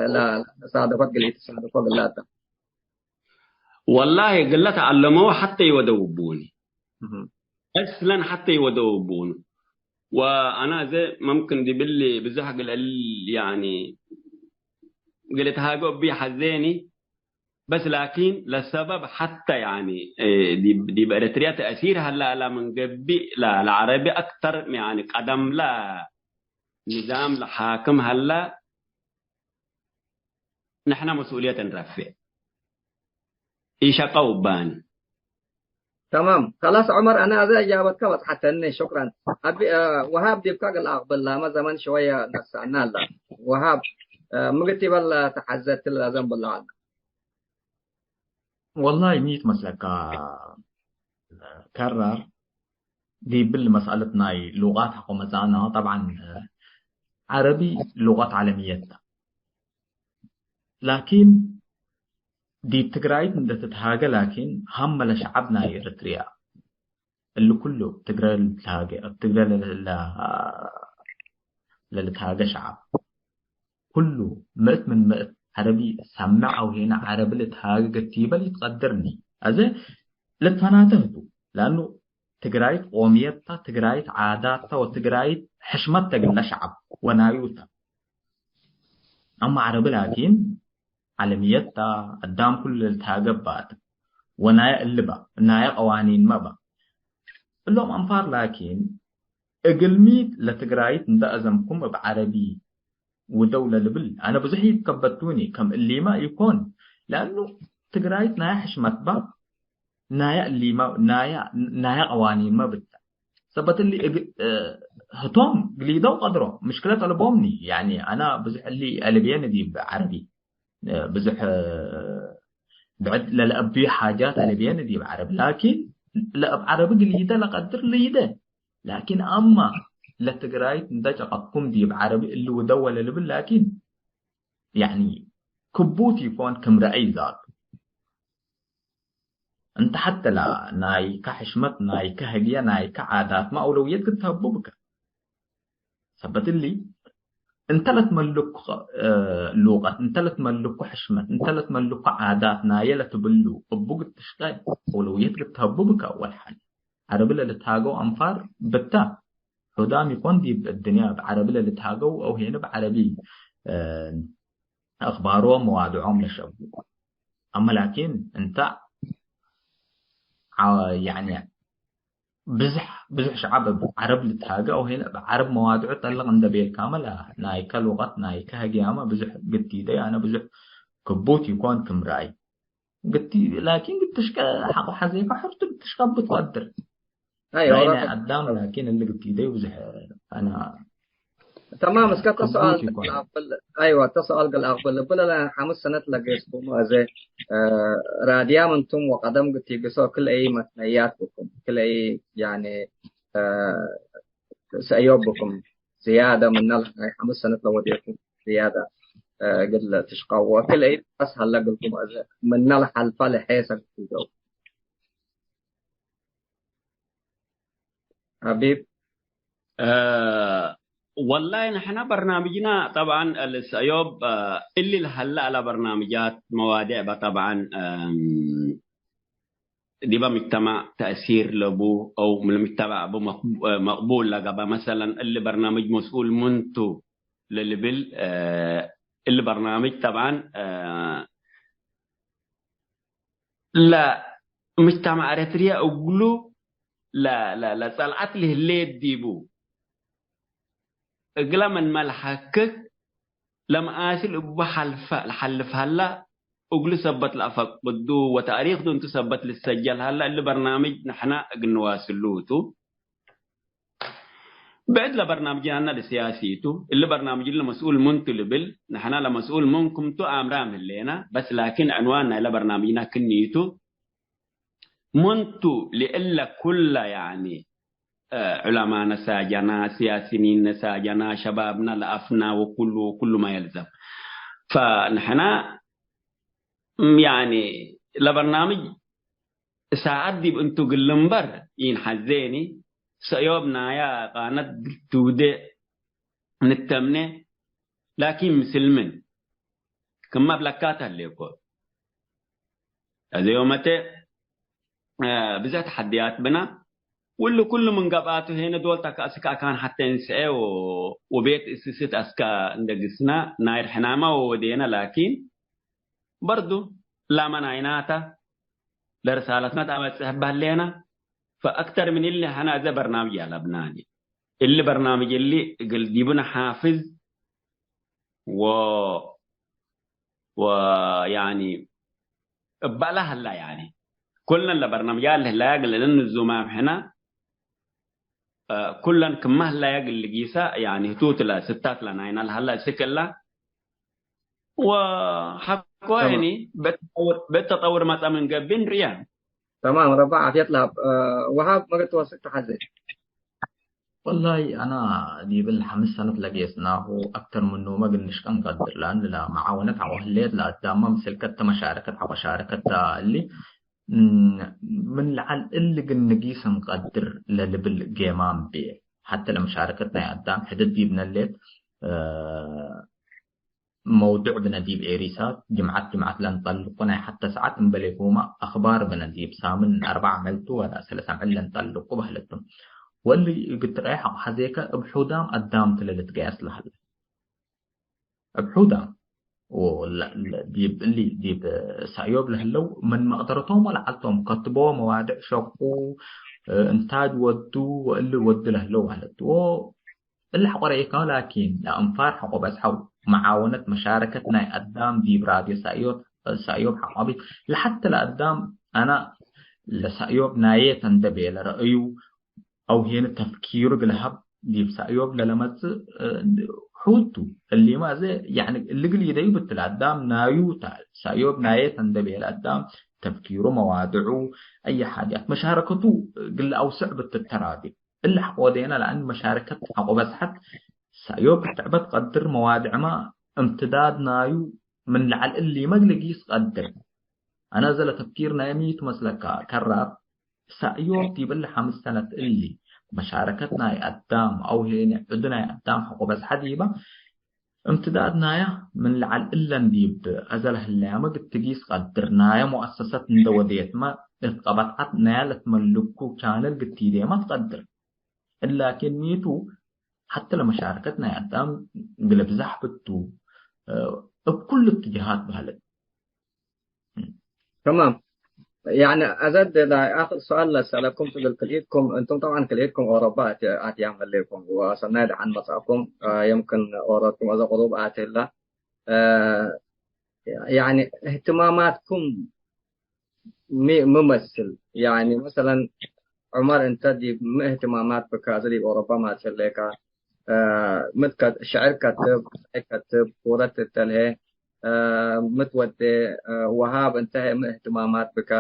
ለ-፣ ለተሳደፎት ግል ኢትሳደፎ ግላተ። ወላሂ፣ ግለ ተዐለመው ሐተ ይወደውቡኒ። እህ። አስለን ሐተ ይወደውቡኑ። ወአና እዘ መምክን ዲብሊ ብዞሕ ግለ እል፣ ያኒ፣ ግለ ተሃገው እቢ ሐዜኒ፣ በስ ላኪን ለሰበብ ሐተ፣ ያኒ፣ እ፣ ዲብ፣ ዲብ ኤረትርያ ተእሲር ሀላ እላ ምን ገብእ ለ-፣ ለዐረቢ አክተር፣ ያኒ፣ ቀደምለ ንዛም ለሓክም ሀላ፣ ንሕነ መስኡልየት እንረፌዕ። ኢሸቀው እባኒ። ተማም። ከላስ ዑመር፣ አነ አዜ እጃበትከ በጽሐተኒ። ሹክረን። አቢ፣ አ፣ ወሃብ ዲብከ እግል አቅብል ላመ ዘመን ሸወየ ነስአና አለ። ወሃብ፣ አ፣ ምግት ኢበል ተሐዘት ለዘም ብለዋል። ወላሂ ሚ ትመስለካ ከራር ዲብል መስአለት ናይ ሉቃት ሐቆ መጽአና። ጠብዓን ዐረቢ ሉቀት ዐለምየት ተ። ላኪን ዲብ ትግራይት እንደ ትትሃገ ላኪን ሀመ ለሸዐብ ናይ ኤረትርያ እሊ ኩሉ ትግረ ልትሃገ፣ እብ ትግረ ለ-፣ ለ-፣ ለልትሃገ ሸዐብ ኩሉ ምእት ምን ምእት ዐረቢ ሰምዕ አው ሄነ ዐረቢ ልትሃገ ገቲበ ኢትቀድርኒ። አዜ ልትፈናተ ህቱ። ለአኑ ትግራይት ቆምየት ተ፣ ትግራይት ዓዳት ተ ወትግራይት ሕሽመት ተ እግለ ሸዐብ ወናዩ ተ። አማ ዐረቢ ላኪን ዐለምየት ተ፣ አዳም ኩሉ ለልትሃገ እባ ተ። ወናየ እሊ በ፣ ናየ ቀዋኒንመ በ። እሎም አንፋር ላኪን እግልሚ ለትግራይት እንደ አዘምኩም እብ ዐረቢ ውደው ለልብል፣ አነ ብዙሕ ኢትከበቱኒ፣ ከም እሊመ ኢኮን፣ ለአኑ ትግራይት ናየ ሕሽመት በ፣ ናየ እሊመ፣ ናየ፣ ናየ ቀዋኒንመ ብተ። ሰበት እሊ እግ-፣ እ፣ ህቶም ግሊደው ቀድሮ፣ ምሽክለት አልቦምኒ፣ ያኒ አነ ብዙሕ እሊ አልብየኒ ዲብ ዐረቢ፣ እ፣ ብዙሕ፣ እ፣ ብዕድ ለለአብዩ ሓጃት አልብየኒ ዲብ ዐረቢ፣ ላኪን ለእብ ዐረቢ ግሊደ ለቀድር ልይደ። ላኪን አማ ለትግራይት እንደ ጨቀጥኩም ዲብ ዐረቢ እሊ ውደው ወለልብል ላኪን፣ ያኒ ክቡት ኢኮን ክም ረአይ ዛቱ። እንተ ሐተ ላ ናይከ ሕሽመት፣ ናይከ ህግየ፣ ናይከ ዓዳትመ አውለውየት ክትሀቡ ብከ። ሰበት እሊ፣ እንተ ለትመልኩ፣ እ፣ ሉቀት፣ እንተ ለትመልኩ ሕሽመት፣ እንተ ለትመልኩ ዓዳት ናየ ለትብሉ እቡ ግትሽቀ አውለውየት ክትሀቡ ብከ። ወልሓል፣ ዐረቢ ለልትሃገው አንፋር ብታ፣ ሑዳም ይኮን ዲብ እድንያ እብ ዐረቢ ለልትሃገው አው ሄን እብ ዐረቢ፣ እ፣ አክባሮም መዋድዖም ለሸቡ። አመ ላኪን እንተ ዐ-፣ ያኒ ብዝሕ፣ ብዝሕ ሸዐብ እብ ዐረብ ልትሃገ አው ሄን እብ ዐረብ መዋድዑ ጠልቅ እንደ ቤልካመ ለ-፣ ናይከ ሉቀት ናይከ ህግያመ ብዝሕ ግቲደዩ አነ ብዝሕ ክቡት ይኮን ክም ረአይ። ግቲ-፣ ላኪን ግትሽቀ ሐቆ ሐዜከ ሑርቱ ግትሽቀ እቡ ትቀድር። አይ፣ ረአይ ወራተ ናይ አዳም ላኪን እሊ ግቲደዩ ብዝሕ አነ ተማም። እስከ ተ ሰአል ክቡት ይኮን። ለአቅብል፣ አይዋ፣ ተ ሰአል ገል አቅብል። እብለ ለሐምስ ሰነት ለጌስኩሙ አዜ፣ እ፣ ራድያም እንቱም ወቀደም ግትግሶ ክልኤ መትነያት ብኩም፣ ክልኤ፣ ያኒ፣ እ፣ ሰእዮብ ብኩም ዝያደ ምነ ለሐምስ ሰነት ለወዴኩም ዝያደ፣ እ፣ እግል ትሽቀው ወክልኤ አስሀለ እግልኩም አዜ ምነ ለሐልፈ ለሔሰ ግትገው። ሐቢብ። እ፣ ወላሂ ንሕነ በርናምጅና ጠብዓን ልሰእዮብ፣ እ፣ እሊ ለሀለ አለ በርናምጃት መዋዲዕ በጠብዓን፣ እም፣ ዲበ ምጅተማዕ ተእሲር ለቡ አው ለምጅተማዕ እቡ መቅቡ-፣ እ፣ መቅቡል ለገብአ። መሰለን እሊ በርናምጅ መስኡል ምንቱ ለልብል፣ እ፣ እሊ በርናምጅ ጠብዓን፣ እ፣ ለምጅተማዕ ኤረትርየ እግሉ ለ-፣ ለ-፣ ለጸልዐት ለህሌት ዲቡ፣ እግለ ምንመ ለሐክክ ለመኣስል እቡ ሐልፈ ለሐልፍ ሀላ፣ እግሉ ሰበት ለአፈቅዱ ወተእሪክቱ እንቱ ሰበት ልሰጀል ሀላ፣ እሊ በርናምጅ ንሕና እግል ንዋስሉ ቱ። ብዕድ ለበርናምጅናነ ለሲያሲ ቱ። እሊ በርናምጅ እሊ መስኡል ምንቱ ልብል፣ ንሕና ለመስኡል ምንኩም ቱ አምራም ህሌና፣ በስ ላኪን ዕንዋን ናይለ በርናምጅና ክኒ ቱ፣ ምንቱ ለእለ ኩለ፣ ያኒ፣ እ፣ ዑለማነ ሳጀና፣ ሲያሲኒነ ሳጀና፣ ሸባብና ለአፍና ወኩሉ፣ ወኩሉ ማ የልዘም። ፈንሕና፣ ም፣ ያኒ፣ ለበርናምጅ ሳዐት ዲብ እንቱ እግል ልንበር ኢንሐዜኒ፣ ሰእዮብ ናያ ቃነት እግል ትውዴ ንተምኔ፣ ላኪን ምስል ምን ክመ እብለካ ተህሌኮ። አዜ ዮመቴ፣ እ፣ ብዘሕ ተሐድያት ብና፣ ወሉ ኩሉ ምን ገብአቱ ሄነ ዶል ተከአስክ አካን ሐቴ እንስኤ ወ-፣ ወቤት እስስት አስከ እንደ ግስና ናይ ርሕናመ ወወዴነ፣ ላኪን በርዱ ላመ ናይናተ ለርሳለትነ ተአበጽሕ በህሌነ፣ ፈአክተር ምን እሊ ሐነ አዜ በርናምጅ ያለብናኒ። እሊ በርናምጅ እሊ እግል ዲብነ ሓፍዝ ወ-፣ ወ-፣ ያኒ እበ ለሀላ ያኒ ኩልነ ለበርናምጃት ለህለያ እግል ንዙማም ሕነ፣ እ፣ ኩለን ክመ ህለያ እግል ልጊሰ፣ ያኒ ህቱት ለስታት ለናይና ለሀላ እስክ እላ ወሐቆ ተማም። ያኒ በተጠውር፣ በተጠውር መጸ ምን ገብእ ንርያ። ተማም፣ ረባ ዓፍየት ለሀብ። እ፣ ወሃብ መገት ወስክ ተሐዜ። ወላሂ፣ አና ዲብል ሐምስ ሰነት ለጌስናሁ አክተር ምኑመ እግል ንሽቀ እንቀድር፣ ለአን ለመዓወነት ሐቆ ህሌት ለአዳመ ምስል ከተ መሻረከት ሐቆ ሻረከት እሊ፣ እም፣ ምን ለዐል እሊ እግል ንጊስ እንቀድር ለልብል ጌማም ቤ። ሐተ ለመሻረከት ናይ አዳም ሕድድ ዲብነ ሌት፣ እ፣ መውዱዕ ብነ ዲብ ኤሪሳት፣ ጅምዐት ጅምዐት ለእንጠልቁ ናይ ሐተ ሰዓት እምበሌሁመ አክባር ብነ ዲብ ሳምን አርበዕ ዐመልቱ ወላ ሰለሰ ዐመል ለእንጠልቁ በህለቱ። ወእሊ እግል ትረኤ ሐቆ ሐዜከ እብ ሑዳም አዳምቱ ለልትገያስ ለሀለ። እብ ሑዳም ወለ-፣ ለ-፣ ዲብ እሊ ዲብ ሰእዮብ ለህለው ምን መቅደረቶም ወለዐልቶም ከትቦ መዋድዕ ሸቁ፣ እ፣ እንታጅ ወዱ ወእሊ ወዱ ለህለው በህለቱ። ወ-፣ እሊ ሐቆ ረኤካሁ፣ ላኪን ለአንፋር ሐቆ በጽሐው፣ መዓወነት መሻረከት ናይ አዳም ዲብ ራድዮ ሰእዮብ፣ ሰእዮብ ሐቆ አቢት። ለሐተ ለአዳም አና ለሰእዮብ ናዬ ተ እንደ ቤለ ረአዩ አው ሄነ ተፍኪሩ እግል ሀብ ዲብ ሰእዮብ ለለመጽእ፣ እ፣ ሑቱ። እሊመ አዜ፣ ያኒ እሊ እግል ኢደዩ ብትለ አዳም ናዩ ተ። ሰእዮብ ናዬ ተ እንደ ቤለ አዳም ተፍኪሩ፣ መዋድዑ፣ አየ ሓጃት መሻረከቱ እግል አውስዕ ብትተራዴ። እሊ ሐቆ ወዴነ ለአን መሻረከት ሐቆ በጽሐት ሰእዮብ ክትዕበት ቀድር መዋድዕመ እምትዳድ ናዩ ምን ለዐል እሊመ እግል ጊስ ቀድር። አነ እዘ ለተፍኪር ናየ ሚ ቱ መስለከ ከራር፣ ሰእዮብ ዲብ እሊ ሐምስ ሰነት እሊ መሻረከት ናይ አዳም አው ሄኒ ዕዱ ናይ አዳም ሐቆ በዝሐ ዲበ፣ እምትዳድ ናየ ምን ለዐል እለን ዲብ አዘ ለህለያመ ግትጊስ ቀድር፣ ናየ ሙአሰሰት እንደ ወዴትመ እት ቀበትዐት ናየ ለትመልኩ ቻነል ግትይዴመ ትቀድር። ላኪን ሚ ቱ ሐቴ ለመሻረከት ናይ አዳም እግል ብዛሕ ብቱ፣ እብ ኩሉ እትጀሃት በህለት። ተማም። ያኒ አዘ ድ ናይ አክር ሰኣል ለሰአለኩም ቱ እግል ክልኢትኩም፣ እንቱም ጠብዓን ክልኢትኩም ኦሮባ አት-፣ አትያም ህሌኩም ወሰናይ ደሐን መጽአኩም። አ፣ የምክን ኦሮትኩም አዘ ቅሩብ አቲ ህላ። አ፣ ያኒ እህትማማትኩም ሚ-፣ ሚ መስል? ያኒ መሰለን ዑመር እንተ ዲብ ሚ እህትማማት ብከ? አዘ ዲብ ኦሮባ ማጽእ ህሌከ፣ አ፣ ምትከት-፣ ሸዕር ከትብ፣ ራይ ከትብ፣ ኩረት ትተልሄ፣ አ፣ ምትወዴ፣ አ፣ ወሃብ እንተ ህይ ሚ እህትማማት ብከ?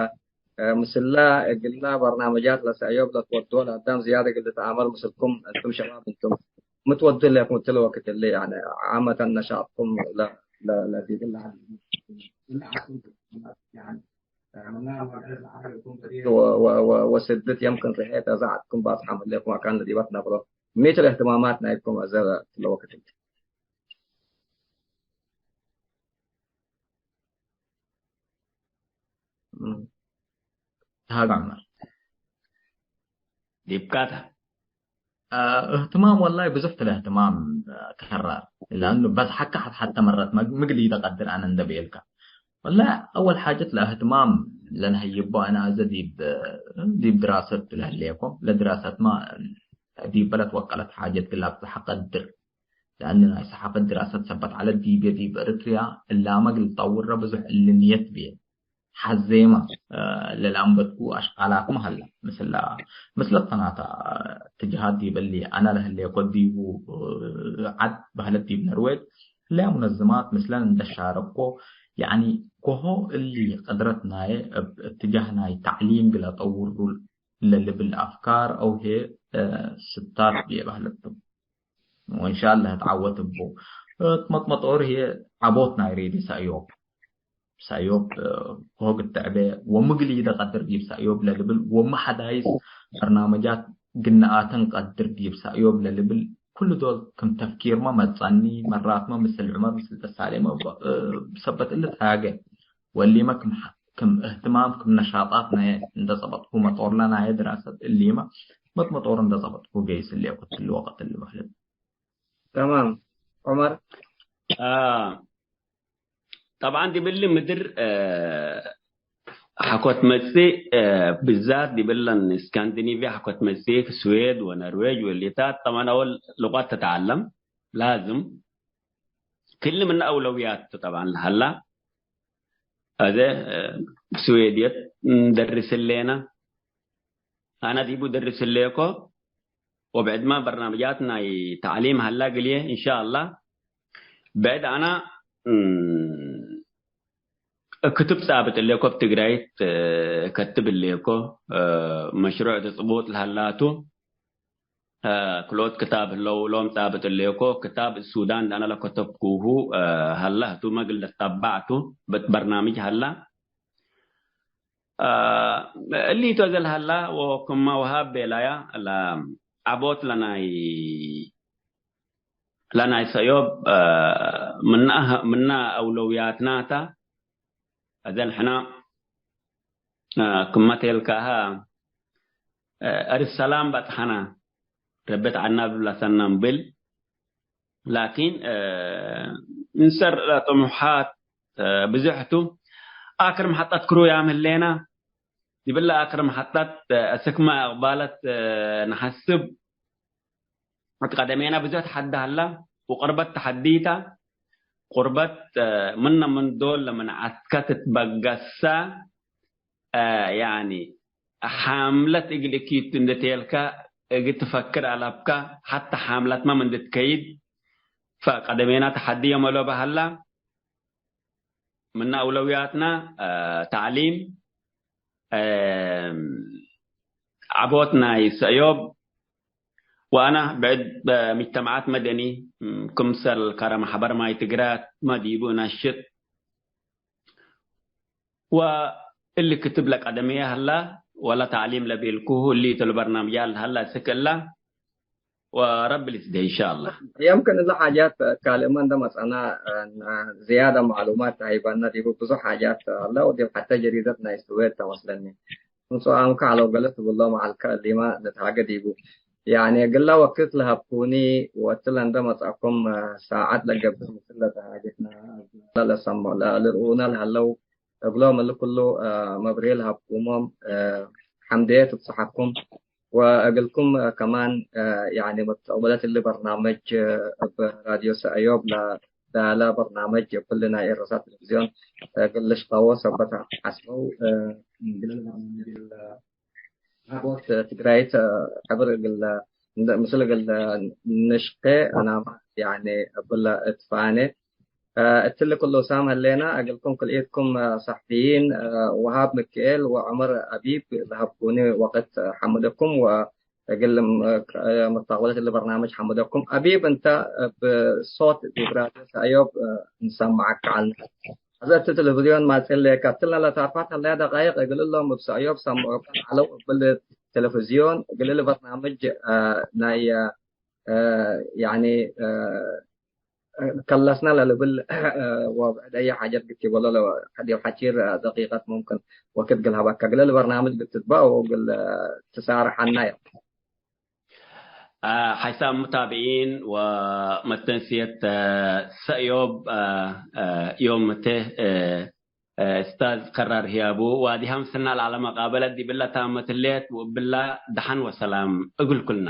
አ፣ ምስላ እግላ በርናመጃት ለሰእዮብ ለትወድዎ ለአዳም ዝያድ እግል ልትአመር ምስልኩም እንቱም ሸባብ እንቱም ምትወዱ ህሌኩም እትለ ወቅት እሊ፣ ያኒ ዓመተን ነሻጥኩም ለ-፣ ለ-፣ ለዲብላ ወ-፣ ወ-፣ ወ-፣ ወስድት የምክን ርሄት አዘ ዐድኩም ባጽሓም ህሌኩም አካን ለዲበ ትነብሮ። ሚ ቱ እህትማማት ናይኩም አዘ እትለ ወቅት እሊ? እም። ተሃግ ዑመር። ዲብካተ። አ፣ እህትማም ወላሂ ብዙሕ ቱ ለእህትማም፣ አ፣ ከራር። ለአኑ በዝሐከ ሐት ሐተ መረት መግ-፣ ምግል ኢተቀድር አነ እንደ ብኤልከ። ወላሂ አወል ሓጀት ለእህትማም ለነሀይቦ አነ አዘ ዲብ፣ ዲብ ድራሰት ለህሌኮ። ለድራሰትመ ዲበ ለትወቀለት ሓጀት እግል አብዝሐ ቀድር። ለአኑ ናይ ሰሓፈት ድራሰት ሰበት ዐለት ዲብየ ዲብ ኤረትርያ እላመ እግል ልጠውረ ብዙሕ እሊ ንየት ብየ። ሐዜመ፣ እ፣ ለለአንበትኩ አሽቃላትመ ሀለ። ምስለ፣ ምስለ ተናተ እትጅሃት ዲብ እሊ አነ ለህሌኮ ዲቡ፣ እ፣ ዐድ በህለት ዲብ ነርዌጅ ህለያ ሙነዝማት ምስለን እንደ ሻረኮ፣ ያኒ ኮሆ እሊ ቅድረት ናየ እብ እትጃህ ናይ ተዕሊም ግለ ጠውሩ ለልብል አፍካር አው ህዬ፣ እ፣ ስታት ብየ በህለት ቱ። ወእንሻአላህ እትዓወት እቡ። እት መጥመጦር ህዬ ዐቦት ናይ ሬድዮ ሰእዮብ። ሰእዮብ፣ እ፣ ሆግ እትዕቤ ወምግል ኢደ ቀድር ዲብ ሰእዮብ ለልብል ወመ ሐዳይስ በርናመጃት ግንአተን ቀድር ዲብ ሰእዮብ ለልብል ኩሉ ዶል ክም ተፍኪርመ መጸኒ፣ መራትመ ምስል ዑመር ምስል ደሳሌመ፣ እ፣ ሰበት እሊ ተሃገ። ወእሊመ ክም ሐ-፣ ክም እህትማም፣ ክም ነሻጣት ናየ እንደ ጸበጥኩ መጦርለ ናየ ድራሰት እሊመ መጥመጦር እንደ ጸበጥኩ ገይስ እሌኩ እትሊ ወቀት እሊ በህለት። ተማም። ዑመር? አ፣ ጠብዓን ዲብሊ ምድር፣ አ፣ ሐኮት መጽእ፣ አ፣ ብዛት ዲብለን ስካንዲኒቪያ ሐኮት መጽእ፣ ስዌድ ወነርዌጅ ወሊታት፣ ጠብዓን አወል ሉቀት ትትዓለም ላዝም። ክል ምን አውለውያት ቱ ጠብዓን ለሀላ። አዜ፣ እ፣ ስዌድየት እንደርስ ህሌነ። አነ ዲቡ ደርስ ህሌኮ። ወብዕድመ በርናምጃት ናይ ተዕሊም ሀላ ግልዬ፣ እንሻአላህ። ብዕድ አነ፣ እም፣ ክትብ ጻብጥ ህሌኮ፣ እብ ትግራይት፣ እ፣ ከትብ ህሌኮ፣ እ፣ መሽሩዕ ትጽቡጥ ለሀላቱ። አ፣ ክልኦት ክታብ ህለው እሎም ጻብጥ ህሌኮ። ክታብ ሱዳን እንደ አነ ለከተብኩሁ፣ አ፣ ሀላ ህቱመ እግል ልትጠባዕ ቱ፣ በት በርናምጅ ሀላ። አ፣ እሊ ቱ እዘ ለሀላ ወክመ ወሃብ ቤላያ ለዐቦት ለናይ፣ ለናይ ሰእዮብ፣ አ፣ ምነ አህ-፣ ምነ አውለውያትና ተ። አዘ ንሕና፣ አ፣ ክመ ቴልካሀ፣ አ፣ አርስ ሰላም በጽሐነ፣ ረቢ ተዐና ብላ ሰነ እምብል። ላኪን፣ አ፣ እንሰር ጥሙሓት፣ አ፣ ብዙሕ ቱ። አክር መሐጠት ክሩያም ህሌነ። ዲብለ አክር መሐጠት፣ አ፣ አስክመ አቅባለት፣ አ፣ ነሐስብ። እት ቀደሜነ ብዙሕ ተሐዲ ሀላ ወቅርበት ተሐዲ ተ። ቁርበት፣ እ፣ ምነ ምን ዶል ለምን ዐስከ ትትበገሰ፣ እ፣ ያኒ ሓምለት እግል እኪት እንዴ ቴልከ እግል ትፈክር አለብከ፣ ሐተ ሓምለትመ ምን ትከይድ ፈቀደሜና ተሐዲ የመ ሎበ ሀላ። ምነ አውለውያትና፣ እ፣ ተዕሊም፣ እ፣ ዐቦት ናይ ሰእዮብ፣ ወአነ ብዕድ ሙጅተመዓት መደኒ፣ ክምሰል ከረ መሕበር ማይ ትግራት መ ዲቡ ነሽጥ፣ ወእሊ ክትብ ለቀደመየ ሀላ፣ ወለ ተዕሊም ለቤልኩሁ እሊ ቱ ለበርናምጃት ለሀላ እስክ እላ፣ ወረቢ ልስዴ ኢንሻአላህ። የምክን እለ ሓጃት ካልእመ እንደ መጽአና፣ ዝያደ ማዕሉማት ተሀይበነ ዲቡ ብዙሕ ሓጃት አለ፣ ወዲብ ሐተ ጀሪደት ናይ ስዌድ ተወስለኒ። እንሶ አምከ ዐለው ገሌ ትብሎም ዐልከ፣ እሊመ ንትሃጌ ዲቡ። ያኒ እግለ ወክድ ለሀብኩኒ ወእትለ እንደ መጽአኩም ሳዐት ለገብእ ምስል ለተሃጌትነ ለሰምዖ ለልርኡነ ለሀለው እግሎም እሊ ኩሉ መብርሂ ለሀብኩሞም ሐምድየ ትብጽሐኩም። ወእግልኩም ከማን ያኒ መስተቅበለት እሊ በርናመጅ እብ ራድዮ ሰእዮብ ለዳለ በርናመጅ እብ ክል ናይ ኤረሳት ቴሌቪዝዮን እግል ልሽቀዎ ሰበት ሐስበው እግል በርናመጅ ሀቦት ትግራይት ሕብር እግል እንደ ምስል እግል ንሽቄ አናማ ያኒ እብለ እትፋኔ እትሊ ኩሉ ሳም ህሌና እግልኩም ክልኢትኩም ሰሕፊይን ወሃብ ምክኤል ወዑመር አቢብ ለሀብኩኒ ወቅት ሐምደኩም ወእግል መስተቅበለት እሊ በርናመጅ ሐምደኩም። አቢብ እንተ እብ ሶት ዲብ ራድዮ ሰእዮብ እንሰምዐከ ዐልነ። አዜ እት ቴሌቪዝዮን ማጽእ ሌከ። እትለ ለታፋት ሀለያ ደቃይቅ እግል እሎም እብ ሰእዮብ ሰምዑከ ዐለው። እብል ቴሌቪዝዮን እግል እሊ በርናምጅ ናይ ያኒ ከለስነ ለልብል ወብዕድ አየ ሓጀት ግቲበሎ ዲብ ሐቺር ደቂቀት ሙምክን ወክድ እግል ሀበከ። እግል እሊ በርናምጅ ግትትበ ወእግል ትሳርሐና ዮም። ሓይሳም ሙታብዒን ወመተንስየት ሰእዮብ ዮም እተ እስታዝ ከራር ህያቡ ዋዲሃም ስና ለዐለ መቃበለት ዲብለ ታመት ህሌት ወእብላ ደሐን ወሰላም እግል ኩልና።